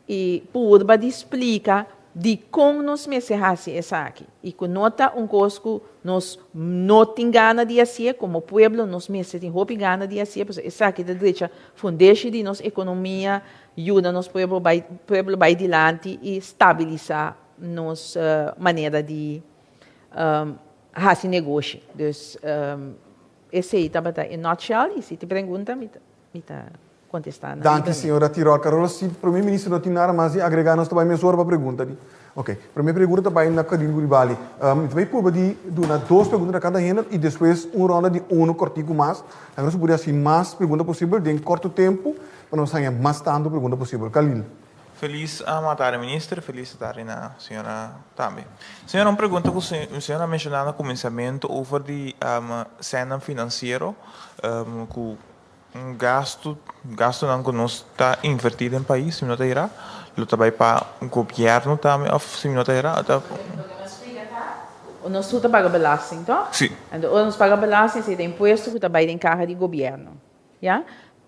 i purba di splika dikon nos mester hasi esaki i ku no ta un kos ku nos no tin gana di hasié, komo pueblo nos mester tin hopi gana di hasié pasobra esaki ta drecha fundeshi di nos ekonomia, yuda nos pueblo bai pueblo bai dilanti i stabilisá nos manera di hasi negoshi. Dus esei tabata e nutshell i si tin pregunta mi mi ta kontestá nan. Danki señora Tirol. Carola si Prome Minister no tin nada mas di agrega nos ta bai mesora pa pregunta di. Ok, prome pregunta ta bai na Kalil Guribali. Mi ta bai purba di duna dos pregunta na kada hende i despues un ronda di uno kortiku mas. Laga nos por hasi mas pregunta posibel den korto tempu pa nos haña mas tantu pregunta posibel. Kalil. Felis tardi minister, felis tardi na señora tambe. Señora un pregunta ku señora a menshoná na kuminsamentu over di sènnan finansiero ku un gastu, gastunan ku nos ta invertí den pais si mi no ta erá lo ta bai pa gobièrnu tambe òf si mi no ta erá ta. Nos tur ta paga belasting tòg? Si. Anto ora nos paga belasting esei ta impuesto ku ta bai den kaha di gobièrnu. Ya.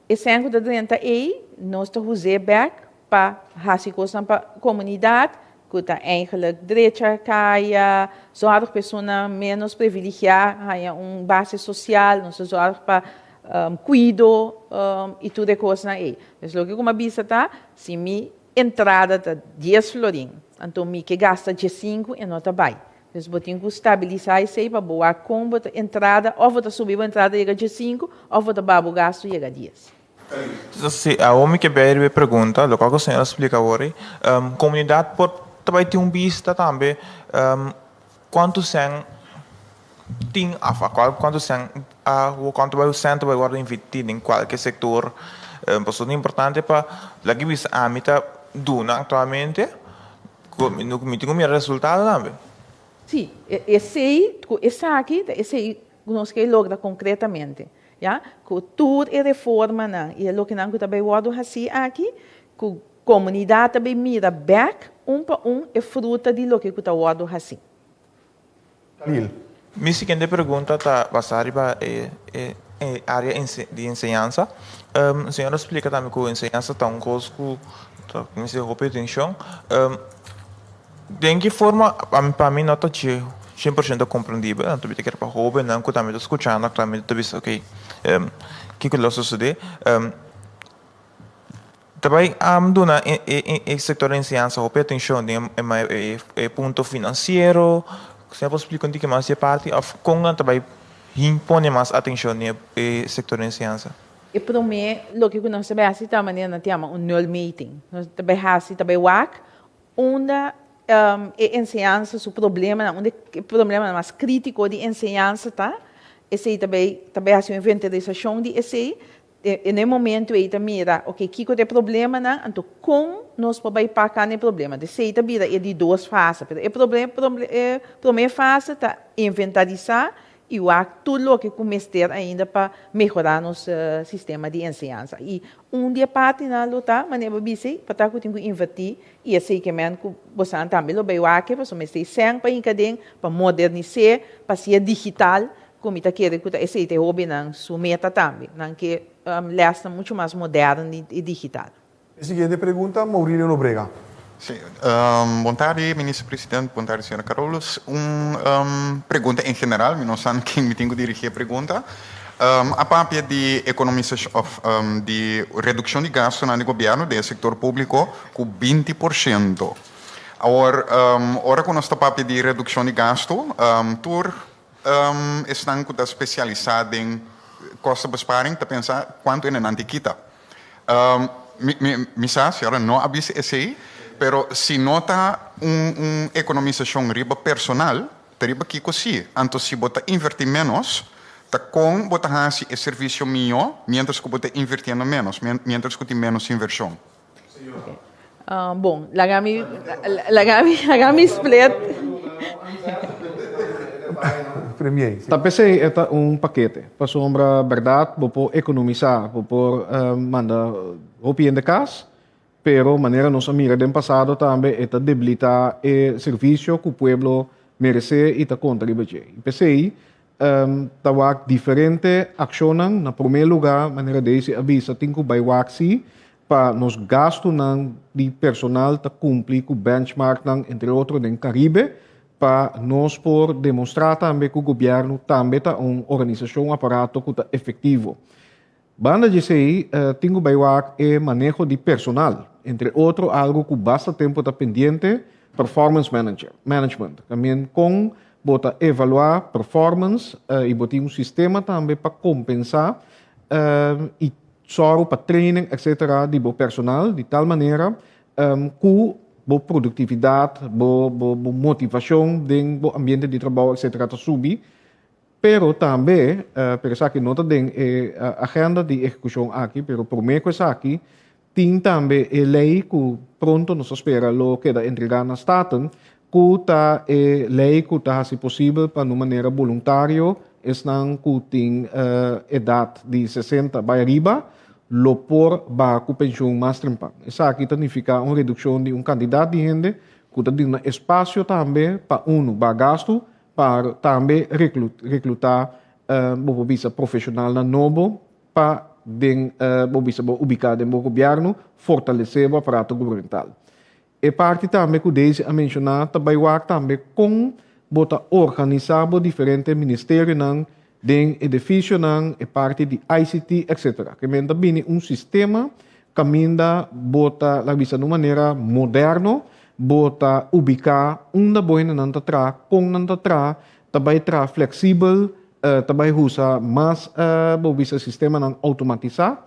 E sèn ku ta drenta ei, nos ta huz'é bèk pa hasi kosnan pa komunidat, ku ta eigenlijk drecha kaya, zòrg pa esunnan ménos previligiá haña un base sosial, nos ta zòrg pa kuido i tur e kosnan ei. Dus loke ku mi a bisa ta, si mi entrada ta dies florin, anto mi ke gasta diesinku, e no ta bai. Dus bo tin ku stabilisá esei pa bo wak kon bo ta entrada, òf bo ta subi bo entrada yega diesinku, òf bo ta baha bo gastu yega dies. Si, awor mi ke bai riba e pregunta, lokual ku señor a splika awor ei. Komunidat por ta bai tin un bista tambe kuantu sèn tin òf kuantu sèn a kuantu bai sèn ta bai wòrdu invertí den kualke sektor. Pasobra ta importante pa laga bisa ami ta duna aktualmente. Mi tin ku mira resultado tambe. Sí, esei, ku esaki ta esei ku nos ke logra konkretamente, ya, ku tur e reformanan i e lokenan ku ta bai wòrdu hasí aki, ku komunidat ta bai mira bèk un pa un e fruta di loke ku ta wòrdu hasí. Khalil. Mi siguiente pregunta ta basá riba e área di enseñansa. Señor a splika tambe ku enseñansa ta un kos ku ta mester hopi atenshon. Den ki forma, pa mi no ta dje 100% komprendibel, anto mi ta kere pa hóbennan ku tambe ta skuchando aktualmente ta bisa okey, kiko lo sosodé. Ta bai duna e sector di enseñansa hopi atencion den e punto financiero. Señor por splica un tiki mas di e parti of con nan ta bai pone mas atencion den e sector di enseñansa? E prome loke cu nos ta bai haci ta manera nan ta yama un nulmeting. Nos ta bai haci, ta bai wak unda e enseñansa su problemanan, unda e problemanan mas critico di enseñansa ta. Esey ta bai, ta bai haci un inventarisacion di esey. E na e momento ei ta mira, ok, kiko ta e problemanan, anto kon nos por bai paka na e problema. Esei ta bira e di dos fase. Pero e e prome fase ta inventarisá i wak tur loke ku mester ainda pa mehorá nos sistema di enseñansa. I un di e partinan lo ta, manera bo bisa ei, pa ta ku tin ku invertí i esei ke men ku bosan tambe lo bai wak pasobra mester e sèn pa hinka den, pa modernis'é, pa hasié digital, Ku mi ta kere ku ta esei ta e hobennan su meta tambe. Nan ke lèsnan muchu mas modèrn i digital. E siguiente pregunta, Maurilio Nobrega. Sí, bon tardi Minister President, bon tardi señora Carolus. Un pregunta en general, mi no sa ken mi tin ku dirigí e pregunta. A papia di ekonomisashon òf di redukshon di gastunan di gobièrnu den e sektor públiko ku 20%. Awor, ora ku nos ta papia di redukshon di gastu, tur Esnan ku ta spesialisá den kostenbesparing ta pensa kuantu hende nan tin kita. Mi sa si ora no a bisa esei, pero si no ta un ekonomisashon riba personal, ta riba kiko si. Anto si bo ta invertí ménos, ta kon bo ta hasi e servisio mihó miéntras ku bo ta invirtiendo ménos, miéntras ku tin ménos invershon? Bon, laga mi, laga mi, laga mi split. Premier, si. Ta p'esei e ta un pakete. Pasobra bèrdat bo por ekonomisá, bo por manda hopi hende kas, pero manera nos a mira den pasado tambe e ta debilitá e servisio ku pueblo meresé i ta konta riba dje. I p'esei. Ta wak diferente akshonnan. Na promé lugá, manera Daisy a bisa, tin ku bai wak si pa nos gastunan di personal ta kumpli ku benchmarknan, entre otro den Karibe, pa nos por demostrá tambe ku gobièrnu tambe ta un organisashon, un aparato ku ta efektivo. Banda di esei, tin ku bai wak e maneho di personal, entre otro algu ku basta tempu ta pendiente, performance manager, management. También kon bo ta evaluá performance i bo tin un sistema tambe pa kompensá i sòru pa training etcetera di bo personal di tal manera ku bo produktividat, bo bo motivashon den bo ambiente di trabou etcetera ta subi. Pero tambe, pero esaki no ta den e agenda di ehekushon aki, pero promé ku esaki tin tambe e lei ku pronto nos ta spera lo keda entregá na Staten, ku ta e lei ku ta hasi posibel pa na un manera boluntario esnan ku tin edat di 60 bai ariba lo por baha ku penshun mas trempan. Esaki ta nifiká un redukshon di un kantidat di hende ku ta duna espasio tambe pa unu baha gastu Pa tambe recluta bo por bisa profesionalnan nobo pa den bo bisa bo ubica den bo gobierno, fortalece bo aparato gubernamental. E parti tambe cu Daisy a menciona ta bay wak tambe con bo ta organisa bo diferente ministerionan den edificionan, e parti di ICT etc. Ke men ta bini un sistema Kaminda bo ta, laga bisa na un manera moderno, bo ta ubiká unda bo hendenan ta traha, kon nan ta traha, ta bai traha fleksibel, ta bai usa mas bo bisa sistemanan outomatisá.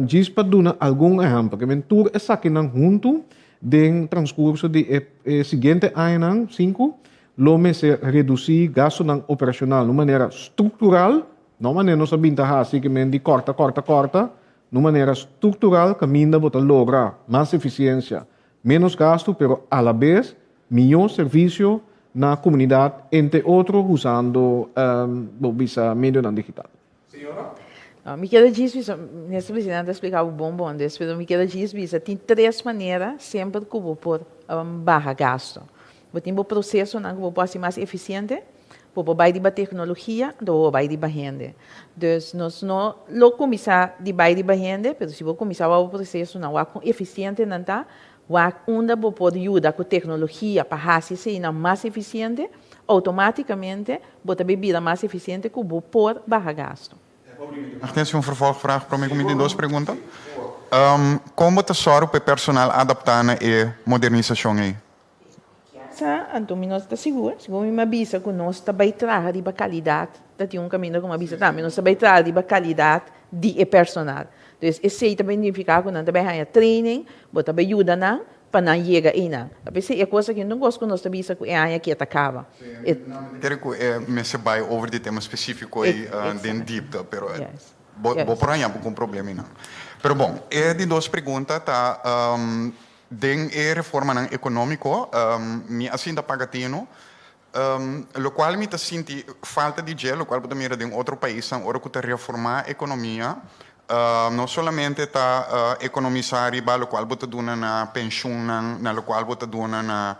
Djis pa duna algun ehèmpel, ke men tur esakinan huntu den transkurso di e siguiente añanan, sinku, lo mester redusí gastunan operashonal na un manera struktural, no manera nos a bin ta hasi ke men di kòrta, kòrta, kòrta, Na un manera struktural kaminda bo ta logra mas efisiensia, ménos gastu pero alabes mihó servisio na komunidat entre otro usando bo bisa medionan digital. Señora? Mi keda djis bisa, Minister Presidente a splika bo bon bon des, pero mi keda djis bisa tin tres manera semper ku bo por baha gastu. Bo tin bo prosesonan ku bo por hasi mas efisiente. Bo por bai riba teknologia, anto bo por bai riba hende. Dus nos no lo kuminsá di bai riba hende, pero si bo kuminsá wak bo prosesonan, wak kon efisiente nan ta, wak unda bo por yuda ku teknologia pa hasi eseinan mas efisiente, outomátikamente bo ta bai bira mas efisiente ku bo por baha gastu. Mag tin un vervolgvraag prome ku mi tin dos pregunta? Kon bo ta sòru pa e personal adaptá na e modernisashon ei? Sa, anto mi no ta sigur. Segun mi a bisa ku nos ta bai traha riba kalidat, ta tin un kaminda ku mi a bisa tambe, nos ta bai traha riba kalidat di e personal. Dus esei ta bai nifiká ku nan ta bai haña training, bo ta bai yuda nan pa nan yega einan. Ta p'esei e kos aki no ta un kos ku nos ta bisa ku e aña aki e ta kaba. E. Kere ku e mester bai over di tema spesífiko ei den diepte, pero bo bo por haña bo ku un problema einan. Pero bon, e di dos pregunta ta. Den e reformanan ekonómiko mi a sinta paga tinu, lokual mi ta sinti falta di dje, lokual bo ta mira den otro paisnan ora ku ta reformá ekonomia, no solamente ta ekonomisá riba lokual bo ta duna na penshunnan, na lokual bo ta duna na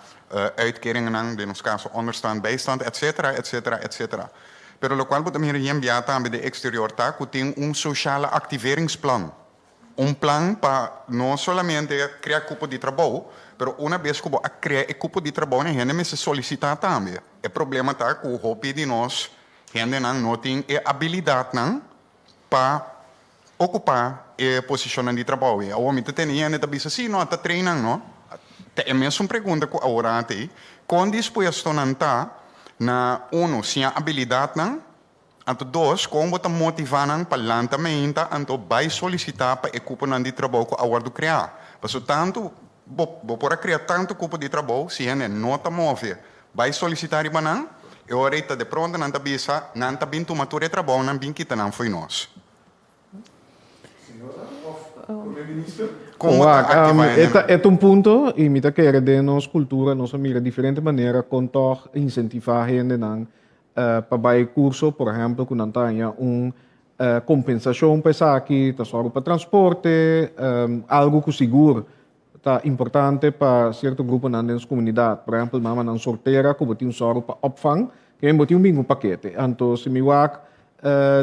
uitkeringennan, den nos kaso onderstand, bijstand, etcetera, etcetera, etcetera. Pero lokual bo ta mira hembia tambe den eksterior ta ku tin un sociale activeringsplan. Un plan pa no solamente krea kupo di trabou, pero una bes ku bo a krea e kupo di trabou nan hende mester solisitá tambe. E problema ta ku hopi di nos hendenan no tin e abilidatnan pa okupá e posishonnan di trabou. I awor mi ta tende hende ta bisa, sí, no, ta train nan, no. Ta e mesun pregunta ku awor a hati, kon dispuesto nan ta na, unu, siña abilidatnan Anto dos, kon bo ta motivá nan pa lanta meinta anto bai solisitá pa e kuponan di trabou ku a wòrdu kreá? Pasobra tantu bo bo por a krea tantu kupo di trabou, si hende no ta move bai solisitá riba nan, e ora ei ta de pronto nan ta bisa, nan ta bin tuma tur e trabounan bin kita nan fo'i nos. Kon bo ta aktivá hende? E ta un punto i mi ta kere den nos kultura nos a mira diferente manera kon tòg insentivá hendenan pa bai kurso, por ehèmpel ku nan ta haña un kompensashon pa esaki, ta sòru pa transporte, algu ku sigur ta importante pa sierto gruponan den nos komunidat. Por ehèmpel mamanan soltera ku bo tin sòru pa opvang. Ke bo tin un bin un pakete. Anto si mi wak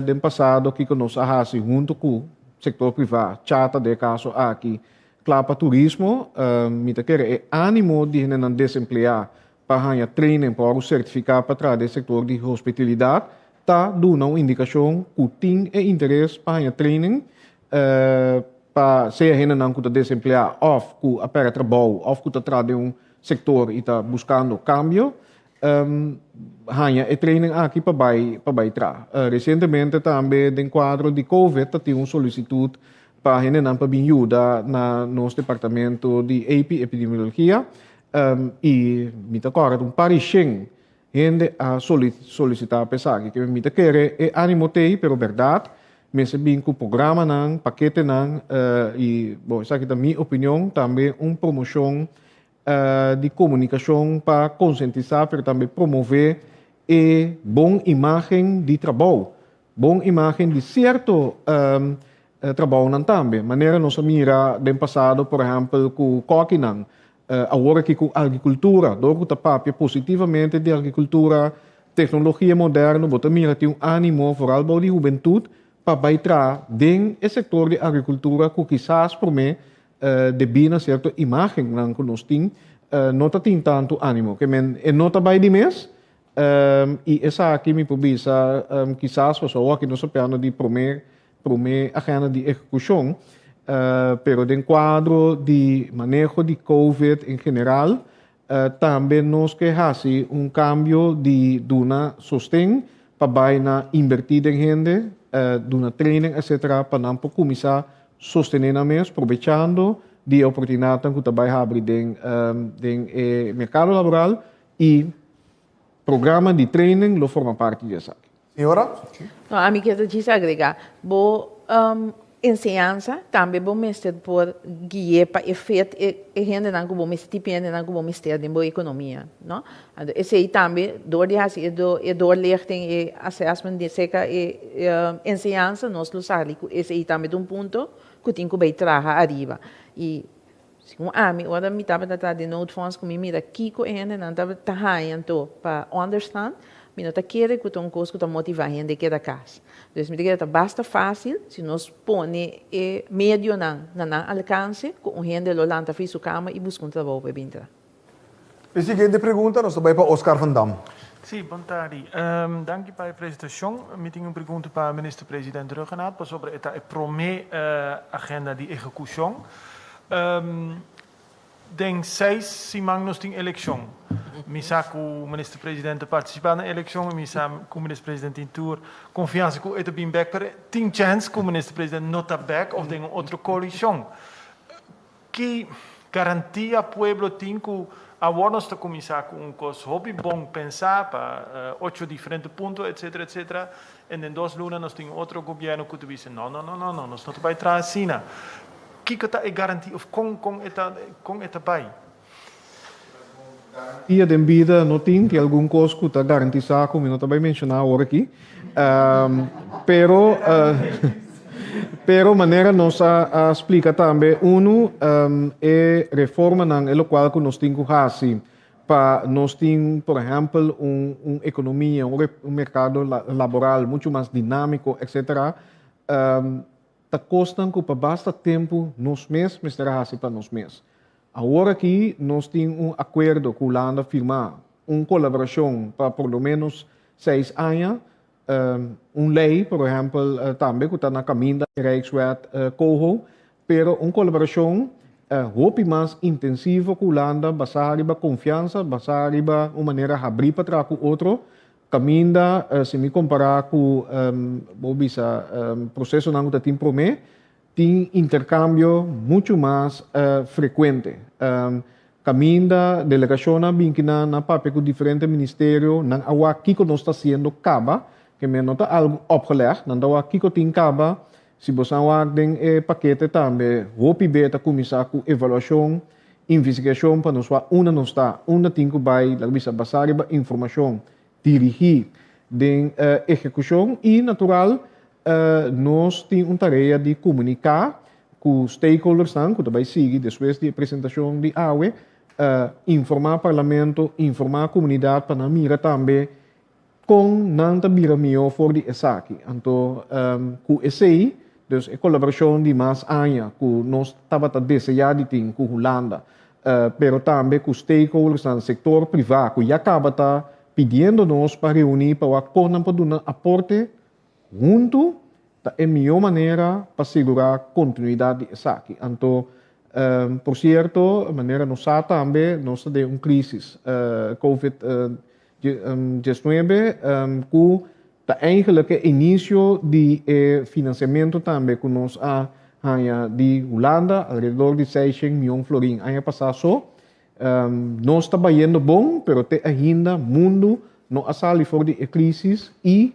den pasado kiko nos a hasi hunto ku sektor privá, CHATA den e kaso aki, kla pa turismo, mi ta kere e ánimo di hendenan desempleá pa haña training pa wòrdu sertifiká pa traha den sektor di hospitalidat ta duna un indikashon ku tin e interes pa haña training pa sea hendenan ku ta desempleá òf ku a pèrdè trabou òf ku ta traha den un sektor i ta buskando kambio haña e training aki pa bai pa bai traha. Resientemente tambe den kuadro di covid ta tin un solisitut pa hendenan pa bin yuda na nos departamento di AP, Epidemiologia, i mi ta kòrda un par di shen hende a solisitá pa esaki. Ke mi ta kere e ánimo t'ei, pero bèrdat mester bin ku programanan, paketenan i bon esaki ta mi opinion, tambe un promoshon di komunikashon pa konsientisá pero tambe promové e bon imágen di trabou, bon imágen di sierto trabounan tambe. Manera nos a mira den pasado por ehèmpel ku kòkinan, awor aki ku agrikultura, dor ku ta papia positivamente di agrikultura, teknologia moderno, bo ta mira tin un ánimo foral bou di hubentut pa bai traha den e sektor di agrikultura ku kisas promé debí na sierto imágennan ku nos tin, no ta tin tantu ánimo. Ke men e no ta bai di mes, i esaki mi por bisa kisas pasobra awor aki nos ta piando di promé promé agenda di ehekushon, pero den kuadro di maneho di covid en general, Tambe nos ke hasi un kambio di duna sosten pa bai na inbertí den hende, duna training etcetera pa nan por kuminsá sostené nan mes probechando di e oportunidatnan ku ta bai habri den den e merkado laboral i programa di training lo forma parti di esaki. Señora? No, ami kier ta djis agrega, bo enseñansa tambe bo mester por gui'é pa e fet e hendenan ku bo mester, tipo hendenan ku bo mester den bo ekonomia, no? Anto esei tambe dor di hasi e e doorlichting, e assessment di aserka e enseñansa nos lo sali ku esei tambe ta un punto ku tin ku bai traha ariba. I segun ami ora mi tabata traha den noodfonds ku mi mira kiko e hendenan tabata haña anto pa onderstand, mi no ta kere ku ta un kos ku ta motivá hende keda kas. Dus mi ta kere ta basta fásil si nos pone e medionan na nan alkanse ku un hende lo lanta fi su kama i buska un trabou pa e bin traha. E siguiente pregunta nos ta bai pa Oscar van Dam. Sí, bon tardi. Danki pa e presentashon. Mi tin un pregunta pa Minister President Rhuggenaath pasobra e ta e promé agenda di ehekushon. Den seis siman nos tin elekshon. Mi sa ku Minister President ta partisipá na elekshon i mi sa ku Minister President tin tur konfiansa ku e ta bin bèk, pero tin chèns ku Minister President no ta bèk òf den un otro koalishon. Ki garantia pueblo tin ku awor nos ta kuminsá ku un kos hopi bon pensá pa ocho diferente punto etcetera etcetera en den dos luna nos tin otro gobièrnu ku ta bisa no no no no no nos no ta bai traha asina. Kiko ta e garantia of kon kon e ta kon e ta bai? Garantia den bida no tin, tin algun kos ku ta garantisá ku mi no ta bai menshoná awor aki. Pero pero manera nos a a splika tambe unu e reformanan e lokual ku nos tin ku hasi pa nos tin por ehèmpel un un ekonomia un un merkado laboral muchu mas dinámiko etcetera Ta kosnan ku pa basta tempu nos mes mester a hasi pa nos mes. Awor aki nos tin un akuerdo ku Hulanda firmá, un kolaborashon pa por lo ménos seis aña, un lei por ehèmpel tambe ku ta na kaminda, Rijkswet Coho, pero un kolaborashon hopi mas intensivo ku Hulanda basá riba konfiansa, basá riba un manera habrí pa traha ku otro, Kaminda, si mi kompará ku, bo bisa, prosesonan ku ta tin promé, tin interkambio muchu mas frekuente. Kaminda delegashonnan bin kinan nan papia ku diferente ministerio, nan a wak kiko nos ta hasiendo kaba, ke men no ta algu opgelegd, nan ta wak kiko tin kaba. Si bosan wak den e pakete tambe, hopi be ta kuminsá ku evaluashon Investigashon pa nos wak unda nos ta, unda tin ku bai, laga bisa basá riba informashon dirigí den ehekushon i natural nos tin un tarea di komuniká ku stakeholdersnan ku ta bai sigui despues di e presentashon di awe, informá parlamento, informá komunidat pa nan mira tambe. Kon nan ta bira mihó for di esaki? Anto ku esei, dus e kolaborashon di mas aña ku nos tabata deseá di tin ku Hulanda, pero tambe ku stakeholdersnan sektor privá ku ya kaba ta pidiendo nos pa reuní pa wak kon nan por duna aporte huntu, ta e mihó manera pa sigurá kontinuidat di esaki. Anto, por sierto, manera nos sa tambe, nos ta den un krísis, Covid 19, ku ta eigenlijk e inisio di e finansiamentu tambe ku nos a haña di Hulanda, alrededor di seishent mion florin aña pasá so. Nos ta bayendo bon, pero te ainda mundu no a sali for di e krísis i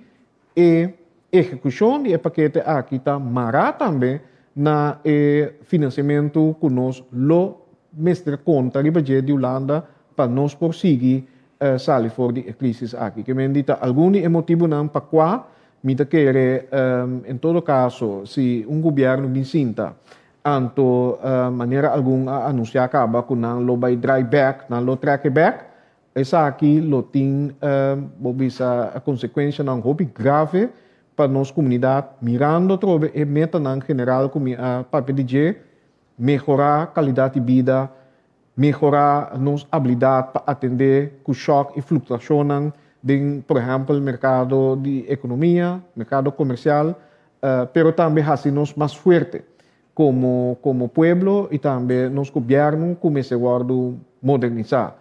e ehekushon di e pakete aki ta mará tambe na e finansiamentu ku nos lo mester konta riba dje di Hulanda pa nos por sigui sali for di e krisis aki. Ke men di ta algun di e motibunan pa kua mi ta kere en todo kaso si un gobièrnu bin sinta anto manera algun a anunsiá kaba ku nan lo bai drai bèk, nan lo trèk e bèk, Esaki lo tin, bo bisa, konsekuenshanan hopi grave pa nos komunidat, mirando atrobe e metanan general ku mi a papia di dje, mehorá kalidat di bida, mehorá nos abilidat pa atendé ku shòk i fluktuashonnan den, por ehèmpel, merkado di ekonomia, merkado komersial, pero tambe hasi nos mas fuerte komo komo pueblo i tambe nos gobièrnu ku mester wòrdu modernisá.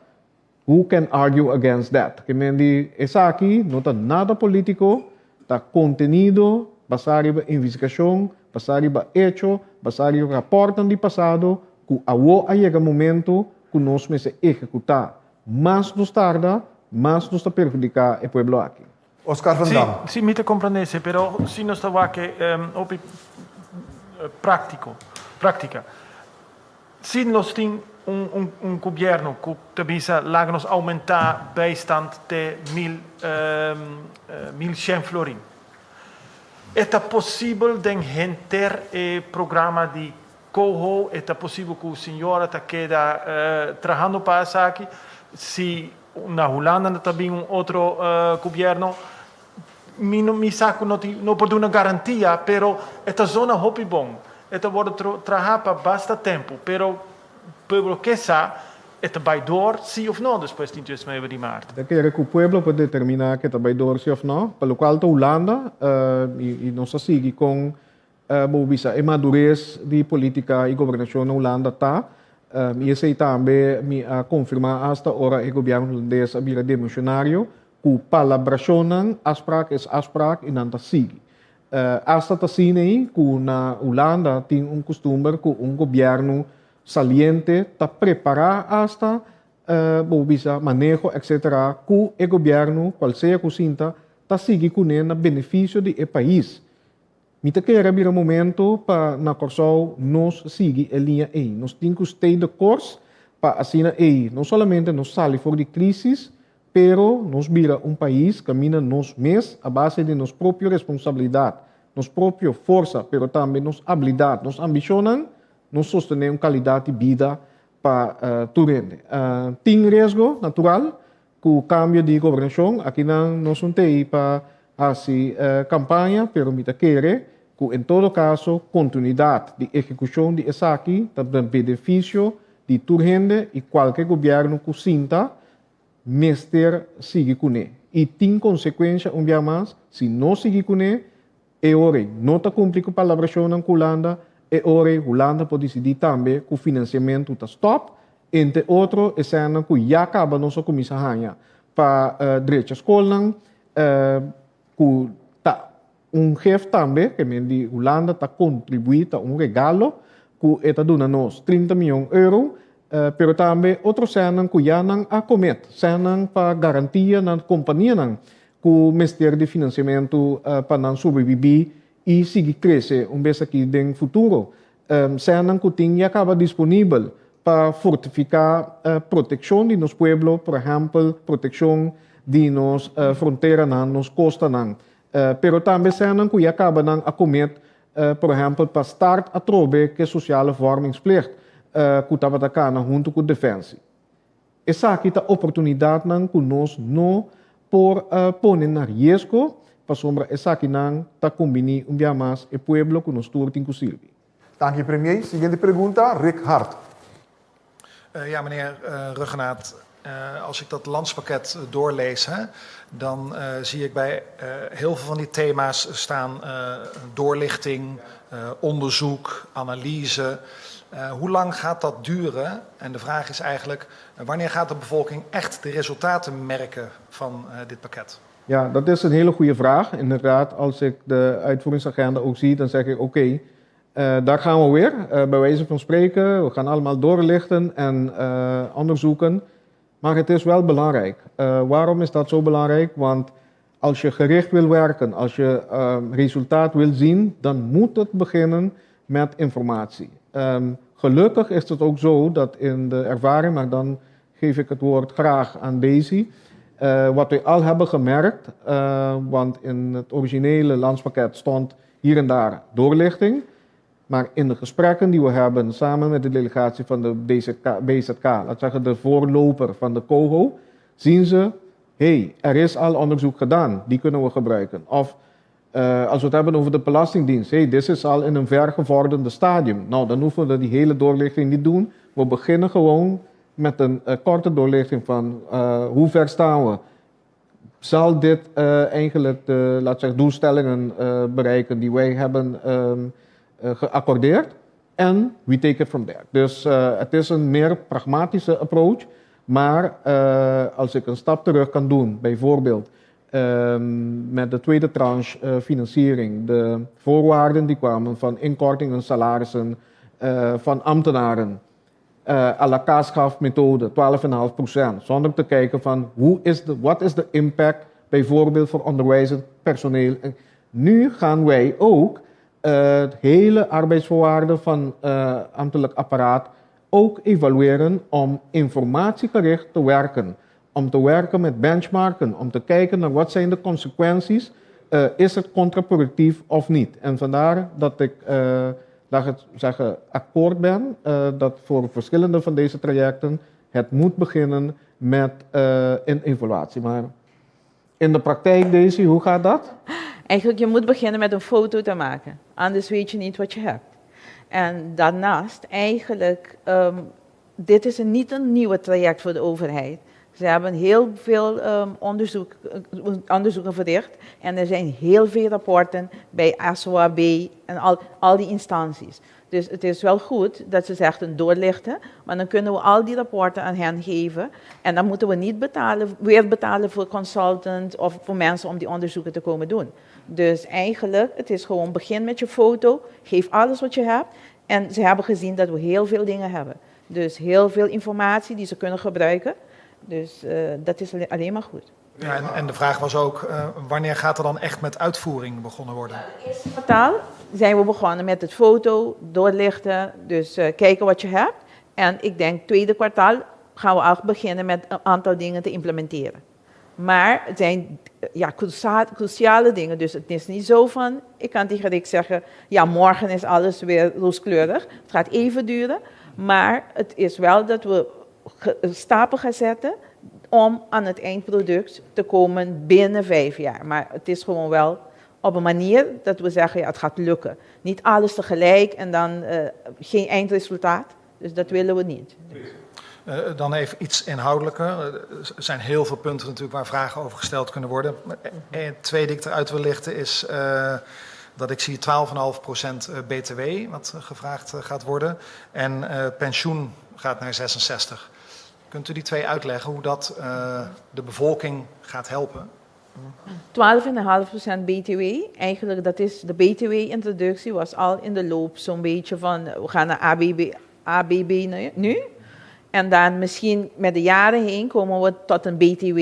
Who can argue against that? Ke men di esaki no ta nada polítiko, ta kontenido basá riba investigashon, basá riba echo, basá riba rapòrtnan di pasado ku awo a yega momento ku nos mester ehekutá. Mas nos tarda, mas nos ta perhudiká e pueblo aki. Oscar van Dam. Si, si, mi ta comprende esey, pero si nos ta wak hopi practico, practica. Si nos tin un, un, un gobierno cu ta bisa laga nos aumenta bijstand te mil, 1100 florin. E ta posibel den henter e programa di coho, e ta posibel cu señora ta keda trahando pa esaki? Si Na Hulanda no ta bin un otro gobierno. Mi no mi sa cu no tin no por duna garantia, pero e ta zona hopi bon. E ta wordo traha pa basta tempo, pero pueblo ke sa e ta bay door si of no despues di 19 di maart. Ta kere cu pueblo por determina ke ta bay door si of no. Pa locual ta Hulanda, y nos a sigui con Bo bisa e madures di politica y gobernacion na Hulanda ta, y esey tambe mi a confirma hasta ora e gobierno Hulandes a bira demisionario, cu palabracionnan, afspraak es afspraak y nan ta sigui. Hasta ta asina ey cu na Hulanda tin un custumber cu un gobierno saliente ta prepara hasta, bo bisa maneho etc. Cu e gobierno, cual sea cu sinta, ta sigui cune na beneficio di e pais. Mi ta kere bira momento pa na Kòrsou nos sigui e liña ei. Nos tin ku stay the course pa asina ei no solamente nos sali for di krisis, pero nos bira un pais kaminda nos mes a base di nos propio responsabilidat, nos propio forsa, pero tambe nos abilidat, nos ambishonnan, nos sostené un kalidat di bida pa tur hende. Tin riesgo natural Ku kambio di gobernashon, akinan nos un tei pa hasi kampaña, pero mi ta kere ku en todo kaso kontinuidat di ehekushon di esaki ta na benefisio di tur hende i kualke gobièrnu ku sinta mester sigui kuné. I tin konsekuensha un bia mas si no sigui kuné, e ora ei no ta kumpli ku palabrashonnan ku Hulanda, e ora ei Hulanda por disidí tambe ku finansiamentu ta stòp, entre otro esènan ku ya kaba nos a kuminsá haña pa drecha skolnan, ku ta un gef tambe, ke men di Hulanda ta kontribuí, ta un regalo ku e ta duna nos, 30 mion euro, pero tambe otro sènan ku ya nan a komet, sènan pa garantia na kompanianan ku mester di finansiamentu pa nan sobrebibí i sigui krese un bes aki den futuro. Sènnan ku tin ya kaba disponibel pa fortifiká protekshon di nos pueblo, por ehèmpel protekshon di nos fronteranan, nos kostanan. Pero tambe sènnan ku ya kaba nan a komet, por ehèmpel pa start atrobe ku e sociale vormingsplicht ku tabata kana huntu ku Defensie. Esaki ta oportunidatnan ku nos no. por pone na riesgo pasobra esakinan ta kumbiní un bia mas e pueblo ku nos tur tin ku sirbi. Danki Premier. Siguiente pregunta, Rick Hart. Ja, meneer Rhuggenaath, als ik dat landspakket doorlees, hè, dan zie ik bij heel veel van die thema's staan doorlichting, onderzoek, analyse. Hoe lang gaat dat duren? En de vraag is eigenlijk, wanneer gaat de bevolking echt de resultaten merken van dit pakket? Ja, dat is een hele goede vraag. Inderdaad, als ik de uitvoeringsagenda ook zie, dan zeg ik oké, daar gaan we weer. Bij wijze van spreken, we gaan allemaal doorlichten en onderzoeken. Maar het is wel belangrijk. Waarom is dat zo belangrijk? Want als je gericht wil werken, als je resultaat wil zien, dan moet het beginnen met informatie. Gelukkig is het ook zo dat in de ervaring, maar dan geef ik het woord graag aan Daisy, wat we al hebben gemerkt, want in het originele landspakket stond hier en daar doorlichting, maar in de gesprekken die we hebben samen met de delegatie van de BZK, laat zeggen de voorloper van de COHO, zien ze, hey, er is al onderzoek gedaan, die kunnen we gebruiken. Of als we het hebben over de Belastingdienst, hey, dit is al in een vergevorderde stadium. Nou, dan hoeven we die hele doorlichting niet doen. We beginnen gewoon met een korte doorlichting van hoe ver staan we. Zal dit eigenlijk de, laat zeggen, doelstellingen bereiken die wij hebben geaccordeerd? En we take it from there. Dus het is een meer pragmatische approach. Maar als ik een stap terug kan doen, bijvoorbeeld met de tweede tranche financiering, de voorwaarden die kwamen van inkortingen salarissen van ambtenaren, à la methode, 12,5%, zonder te kijken van wat is de impact bijvoorbeeld voor onderwijzend personeel. En nu gaan wij ook het hele arbeidsvoorwaarden van ambtelijk apparaat ook evalueren om informatiegericht te werken. Om te werken met benchmarken, om te kijken naar wat zijn de consequenties. Is het contraproductief of niet? En vandaar dat ik, laat het zeggen, akkoord ben dat voor verschillende van deze trajecten het moet beginnen met een evaluatie. Maar in de praktijk, Daisy, hoe gaat dat? Eigenlijk, je moet beginnen met een foto te maken. Anders weet je niet wat je hebt. En daarnaast, eigenlijk, dit is niet een nieuwe traject voor de overheid. Ze hebben heel veel onderzoeken verricht en er zijn heel veel rapporten bij SOAB en al die instanties. Dus het is wel goed dat ze zeggen doorlichten, maar dan kunnen we al die rapporten aan hen geven. En dan moeten we niet weer betalen voor consultants of voor mensen om die onderzoeken te komen doen. Dus eigenlijk, het is gewoon begin met je foto, geef alles wat je hebt. En ze hebben gezien dat we heel veel dingen hebben. Dus heel veel informatie die ze kunnen gebruiken. Dus dat is alleen maar goed. Ja, en de vraag was ook, wanneer gaat er dan echt met uitvoering begonnen worden? Het eerste kwartaal zijn we begonnen met het foto, doorlichten, dus kijken wat je hebt. En ik denk tweede kwartaal gaan we al beginnen met een aantal dingen te implementeren. Maar het zijn, ja, cruciale dingen, dus het is niet zo van, ik kan tegen Rick zeggen, ja, morgen is alles weer rooskleurig. Het gaat even duren, maar het is wel dat we stappen gaan zetten om aan het eindproduct te komen binnen 5 jaar. Maar het is gewoon wel op een manier dat we zeggen, ja, het gaat lukken. Niet alles tegelijk en dan geen eindresultaat. Dus dat willen we niet. Dan even iets inhoudelijker. Er zijn heel veel punten natuurlijk waar vragen over gesteld kunnen worden. Twee die ik eruit wil lichten is dat ik zie 12,5% BTW wat gevraagd gaat worden. En pensioen gaat naar 66. Kunt u die twee uitleggen hoe dat de bevolking gaat helpen? 12,5% BTW. Eigenlijk, dat is de B T W-introductie was al in de loop zo'n beetje van, we gaan naar ABB nu. En dan misschien met de jaren heen komen we tot een B T W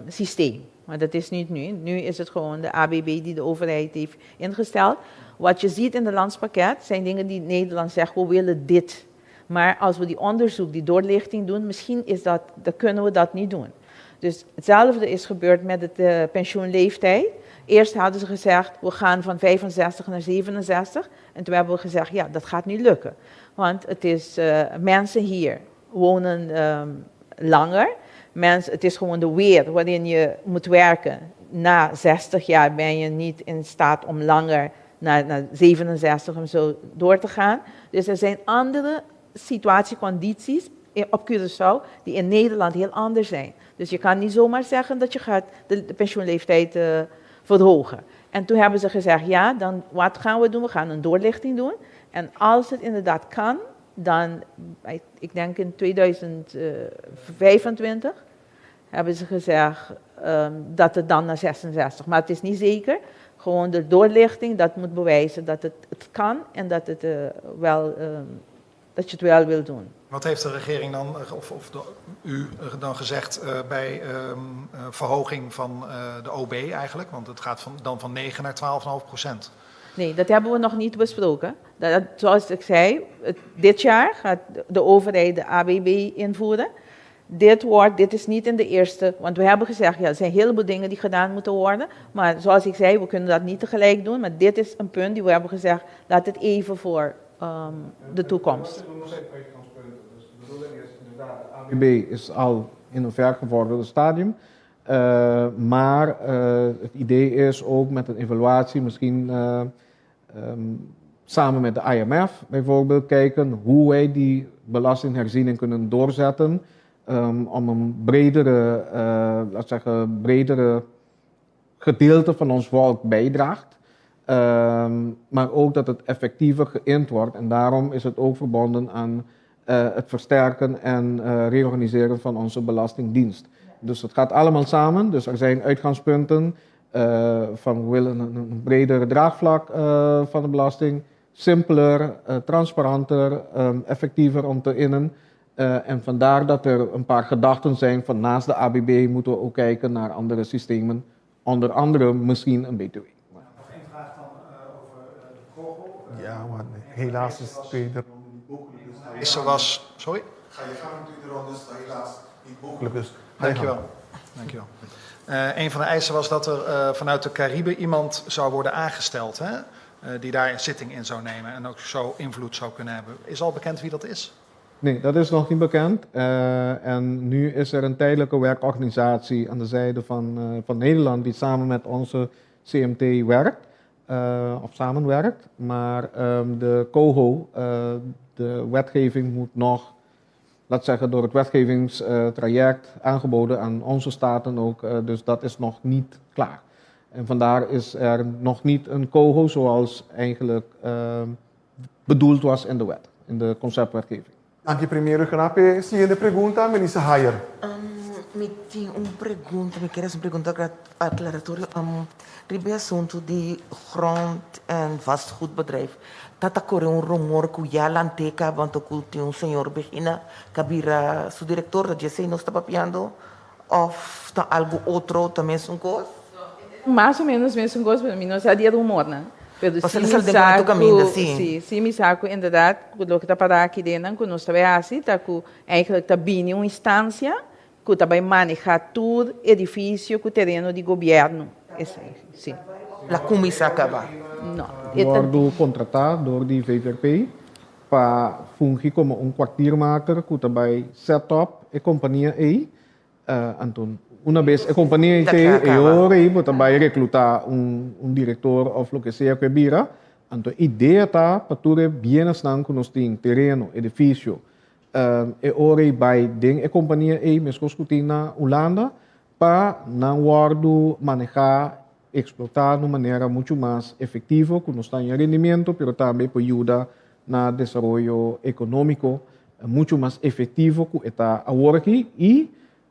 systeem. Maar dat is niet nu. Nu is het gewoon de ABB die de overheid heeft ingesteld. Wat je ziet in het landspakket zijn dingen die Nederland zegt, we willen dit. Maar als we die onderzoek, die doorlichting doen, misschien dan kunnen we dat niet doen. Dus hetzelfde is gebeurd met de pensioenleeftijd. Eerst hadden ze gezegd, we gaan van 65 naar 67. En toen hebben we gezegd, ja, dat gaat niet lukken. Want het is, mensen hier wonen langer. Mens, het is gewoon de weer waarin je moet werken. Na 60 jaar ben je niet in staat om langer naar 67 of zo door te gaan. Dus er zijn andere situatiecondities op Curaçao die in Nederland heel anders zijn. Dus je kan niet zomaar zeggen dat je gaat de pensioenleeftijd verhogen. En toen hebben ze gezegd, ja, dan wat gaan we doen? We gaan een doorlichting doen. En als het inderdaad kan, dan, ik denk in 2025, hebben ze gezegd dat het dan naar 66. Maar het is niet zeker. Gewoon de doorlichting, dat moet bewijzen dat het kan en dat, het, wel, dat je het wel wil doen. Wat heeft de regering dan, of u dan gezegd bij verhoging van de OB eigenlijk? Want het gaat dan van 9 naar 12,5%. Nee, dat hebben we nog niet besproken. Zoals ik zei, dit jaar gaat de overheid de ABB invoeren. Dit is niet in de eerste, want we hebben gezegd, ja, er zijn een heleboel dingen die gedaan moeten worden. Maar zoals ik zei, we kunnen dat niet tegelijk doen. Maar dit is een punt die we hebben gezegd, laat het even voor de toekomst. De bedoeling is inderdaad, de ABB is al in een vergevorderd stadium. Maar het idee is ook met een evaluatie, misschien samen met de IMF bijvoorbeeld, kijken hoe wij die belastingherziening kunnen doorzetten om een bredere, laat zeggen, bredere gedeelte van ons volk bijdraagt. Maar ook dat het effectiever geïnd wordt. En daarom is het ook verbonden aan het versterken en reorganiseren van onze belastingdienst. Dus het gaat allemaal samen. Dus er zijn uitgangspunten van we willen een breder draagvlak van de belasting. Simpeler, transparanter, effectiever om te innen. En vandaar dat er een paar gedachten zijn van naast de ABB moeten we ook kijken naar andere systemen. Onder andere misschien een BTW. Nog één vraag dan over de KOGO. Ja, maar helaas is het tweede ronde niet mogelijk. Dus er was, sorry? Ga je gang in de tweede ronde, is helaas niet mogelijk. Dus dankjewel. Dankjewel. Een van de eisen was dat er vanuit de Cariben iemand zou worden aangesteld, hè? Die daar een zitting in zou nemen en ook zo invloed zou kunnen hebben. Is al bekend wie dat is? Nee, dat is nog niet bekend. En nu is er een tijdelijke werkorganisatie aan de zijde van Nederland die samen met onze CMT werkt, of samenwerkt. Maar de COHO, de wetgeving moet nog, laat zeggen, door het wetgevingstraject aangeboden aan onze staten ook. Dus dat is nog niet klaar. En vandaar is er nog niet een COHO zoals eigenlijk bedoeld was in de wet, in de conceptwetgeving. Dank je, premier Rhuggenaath. Siguiente pregunta, Melissa Hayer. Mi tin un pregunta, mi ke un pregunta aklaratorio. Riba e asuntu di grond- en vastgoedbedrijf. Ta kore un rumor ku ya Lanteka, want ku tin un señor Begina, ku a bira su direktor, dat esei nos ta papiando, òf ta algu otro tambe un kos? Mas o ménos mesun kos, pero mi no sa di rumor, no? Pero Você si não mi sabe de saco, caminho, sim. Si, mi sa ku inderdaad, ku loke ta para aki den, ku nos tambe hasi, ta ku eigenlijk ta bini un instansia, ku ta bai manehá tur edifisio ku tereno di gobièrnu. Esei, si. El a kuminsá kaba? No. Wòrdu kontratá dor di VVRP pa fungi komo un kwartiermaker ku ta bai set up e kompania ei. Anto, una bes e kompania ei te, e ora ei bo ta bai reklutá un direktor òf loke sea ku e bira. Anto, idea ta pa tur e bienesnan ku nos tin, tereno, edifisio, e ora ei bai den e kompania ei, meskos ku tin na Hulanda, pa nan wòrdu manehá, eksplotá na un manera muchu mas efektivo, ku nos ta haña rendimiento, pero tambe por yuda na desaroyo ekonómiko muchu mas efektivo ku e ta awor aki. I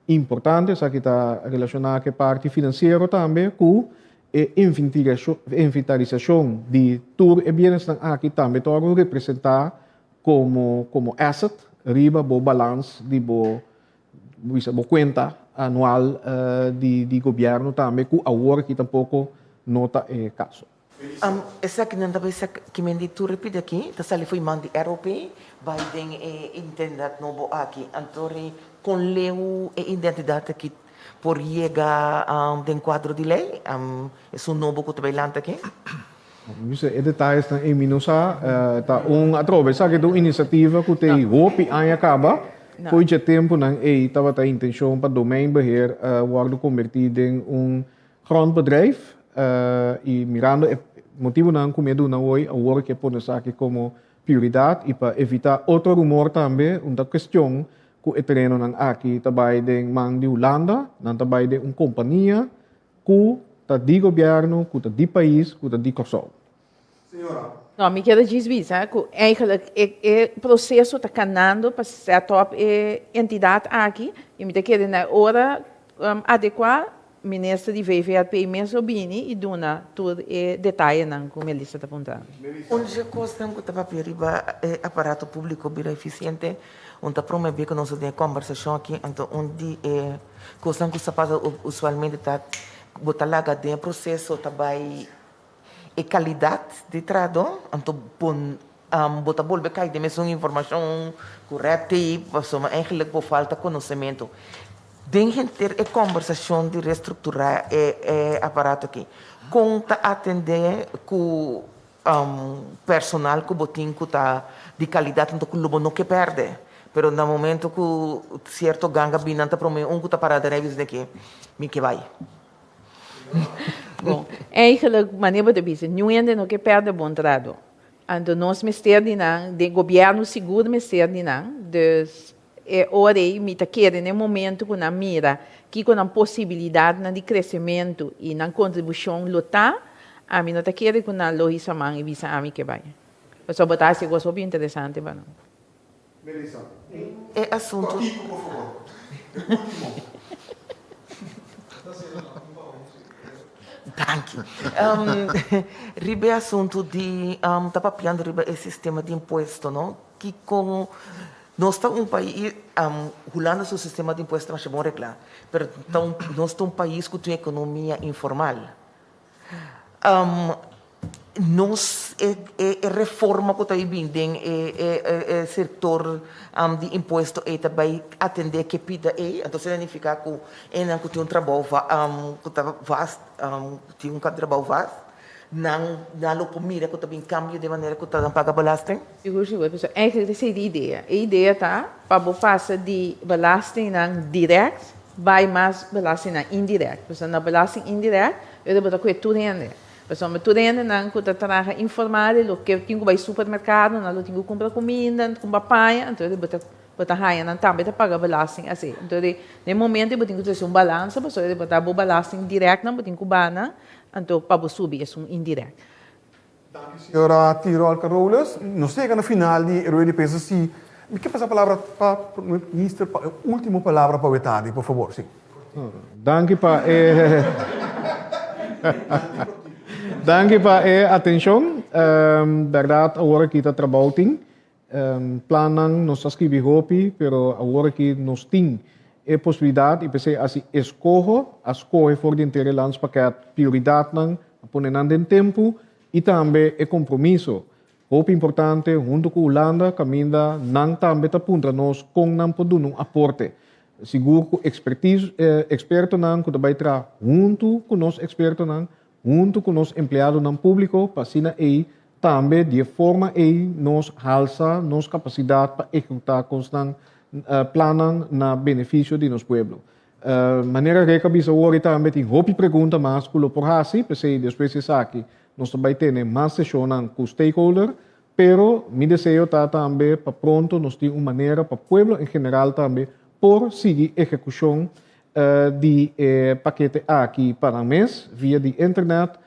importante, esaki ta relashoná ku e parti finansiero tambe, ku e inventarisashon di tur e bienesnan aki tambe ta wòrdu representá komo asset riba bo balans di bo bisa bo kuenta anual di gobièrnu tambe, ku awor aki tampoko no ta e kaso. Esakinan ta bisa ki men di tur e pida aki ta sali fo'i man di ROP bai den e identidat nobo aki. Anto ri kon leu e identidat aki por yega den kuadro di lei, esun nobo ku ta bai lanta aki? Bisa e detayesnan ei mi no sa. Ta un atrobe esaki ta un inisiativa ku ta hopi aña kaba. Fo'i dje tempunan ei tabata intenshon pa Domeinbeheer wòrdu kombertí den un grondbedrijf i mirando e motibunan ku mi a duna hoy awor ke pone esaki komo prioridat i pa evitá otro rumor tambe un ta kuestion ku e terenonan aki ta bai den man di Hulanda, nan ta bai den un kompania ku ta di gobièrnu, ku ta di pais, ku ta di Kòrsou. Señora. No, mi kier djis bisa ku eigenlijk e e proseso ta kanando pa set up e entidat aki i mi ta kere na e ora adekuá minister di VVRP mes lo bini i duna tur e detayenan ku Melissa ta puntra. Un dje kosnan ku ta papia riba e aparato públiko bira efisiente, un ta promé ku nos a den e kòmbersashon aki, anto un di e kosnan ku sa pasa usualmente ta bo ta laga den e proseso ta bai E kalidat di trado, anto bo bo ta bolbe kai den mesun informashon ku red tape, pasobra eigenlik bo falta konosementu. Den henter e kòmbersashon di restrukturá e e aparato aki, kon ta atendé ku personal ku bo tin ku ta di kalidat anto ku lo bo no ke pèrdè? Pero na momento ku sierto ganga bin nan ta promé un ku ta pará den rei bisa ke mi ke bai. Bon, eigenlijk, manera bo ta bisa, niun hende no ke pèrdè bon trado. Anto nos mester di nan, den gobièrnu sigur mester di nan. Dus e ora ei mi ta kere na e momento ku nan mira kiko nan posibilidatnan di kresementu i nan kontribushon lo ta, ami no ta kere ku nan lo hisa man i bisa ami ke bai. Pasobra bo ta hasi kos hopi interesante pa nan. Melissa, un E asuntu. Kòrtiku, por favor. E último. Danki. Riba e asuntu di ta papiando riba e sistema di impuesto, no? Kiko nos ta un pais, Hulanda su sistema di impuesto ta masha bon reglá, pero ta un nos ta un pais ku tin un ekonomia informal. Nos e e reforma ku ta bin den e e sektor di impuesto ei ta bai atendé ke pida ei, anto esei ta nifiká ku esnan ku tin un trabou ku ta vast ku tin un trabou vast nan nan lo por mira ku ta bin kambio den manera ku ta nan paga belasting? Sigur sigur, pasobra eigentlik esei ta e idea. E idea ta pa bo pasa di belastingnan dirèkt bai mas belastingnan indirèkt. Pasobra na belasting indirèkt yo ta bota kue tur hende. Pasobra tur hendenan ku ta traha informal e lo ke tin ku bai supermerkado, nan lo tin ku kumpra kuminda, kumpra paña, anto bo ta bo ta haña nan tambe ta paga belasting así. Anto den e momento bo tin ku trese un balansa pasobra bo ta bo belasting dirèkt nan bo tin ku bana anto pa bo subi esun indirèkt. Danki señora Tirol Carolus. Nos yega na final di e rueda di prensa si mi ke pasa palabra pa Primer Minister pa e ultimo palabra pa wetadi por fabor si. Danki pa e Danki pa e atencion. Berdad awor aki ta trabou tin. Plannan nos ta skibi hopi, pero awor aki nos tin e posibilidad y p'esey a hasi escoho, a scohe for di henter e landspakket prioridadnan, a pone nan den tempo y tambe e compromiso. Hopi importante hunto cu Hulanda caminda nan tambe ta puntra nos con nan por duna un aporte. Sigur cu expertise, expertonan cu ta bay traha hunto cu nos expertonan, hunto cu nos empleadonan publico pa asina ey tambe di e forma ey nos halsa nos capacidad pa ehecuta cosnan, plannan na beneficio di nos pueblo. Manera Rick a bisa awor tambe tin hopi pregunta mas cu lo por haci, p'esey despues di esaki nos ta bay tene mas sesionnan cu stakeholder, pero mi deseo ta tambe pa pronto nos tin un manera pa pueblo en general tambe por sigui ehecucion di e pakete aki pa nan mes via di internet,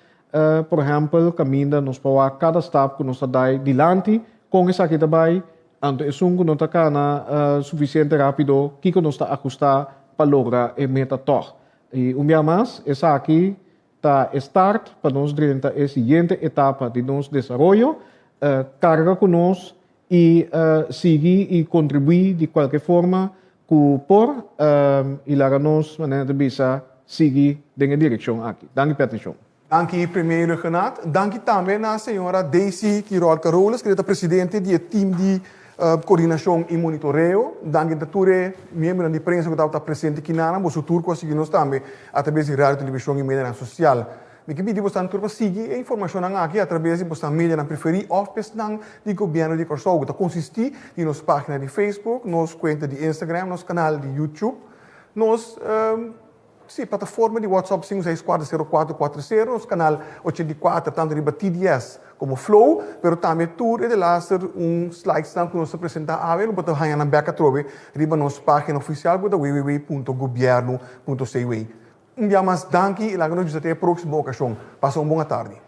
por ehempel caminda nos por wak cada stap cu nos ta dai dilanti con esaki ta bay, anto esun cu no ta cana suficiente rapido kico nos ta ahusta pa logra e meta tog. Y un bia mas esaki ta e start pa nos drenta e siguiente etapa di nos desaroyo, carga cu nos y sigui y contribui di cualke forma cu por y laga nos, manera ta bisa, sigui den e direccion aki. Danki p'e atencion. Danki Premier Rhuggenaath. Danki tambe na señora Daisy Tirol Carolus, kende ta presidente di e team di coordinacion y monitoreo. Danki na tur e miembronan di prensa cu tabata presente kinanan. Boso tur cu a sigui nos tambe atrabes di radio, television y medianan social. Mi ke pidi bosnan tur pa sigui e informashonnan aki atrabes di bosnan medianan preferí òf pesnan di Gobièrnu di Kòrsou ku ta konsistí di nos página di Facebook, nos kuenta di Instagram, nos kanal di YouTube, nos sí, plataforma di WhatsApp 5640440, nos kanal 84 tantu riba TDS komo Flow, pero tambe tur e delaster un slidesnan ku nos ta presentá awe lo bo ta haña nan bèk atrobe riba nos página ofisial ku ta www.gobiernu.cw. Un bia mas danki i laga nos bisa te e próksimo okashon. Pasa un bon atardi.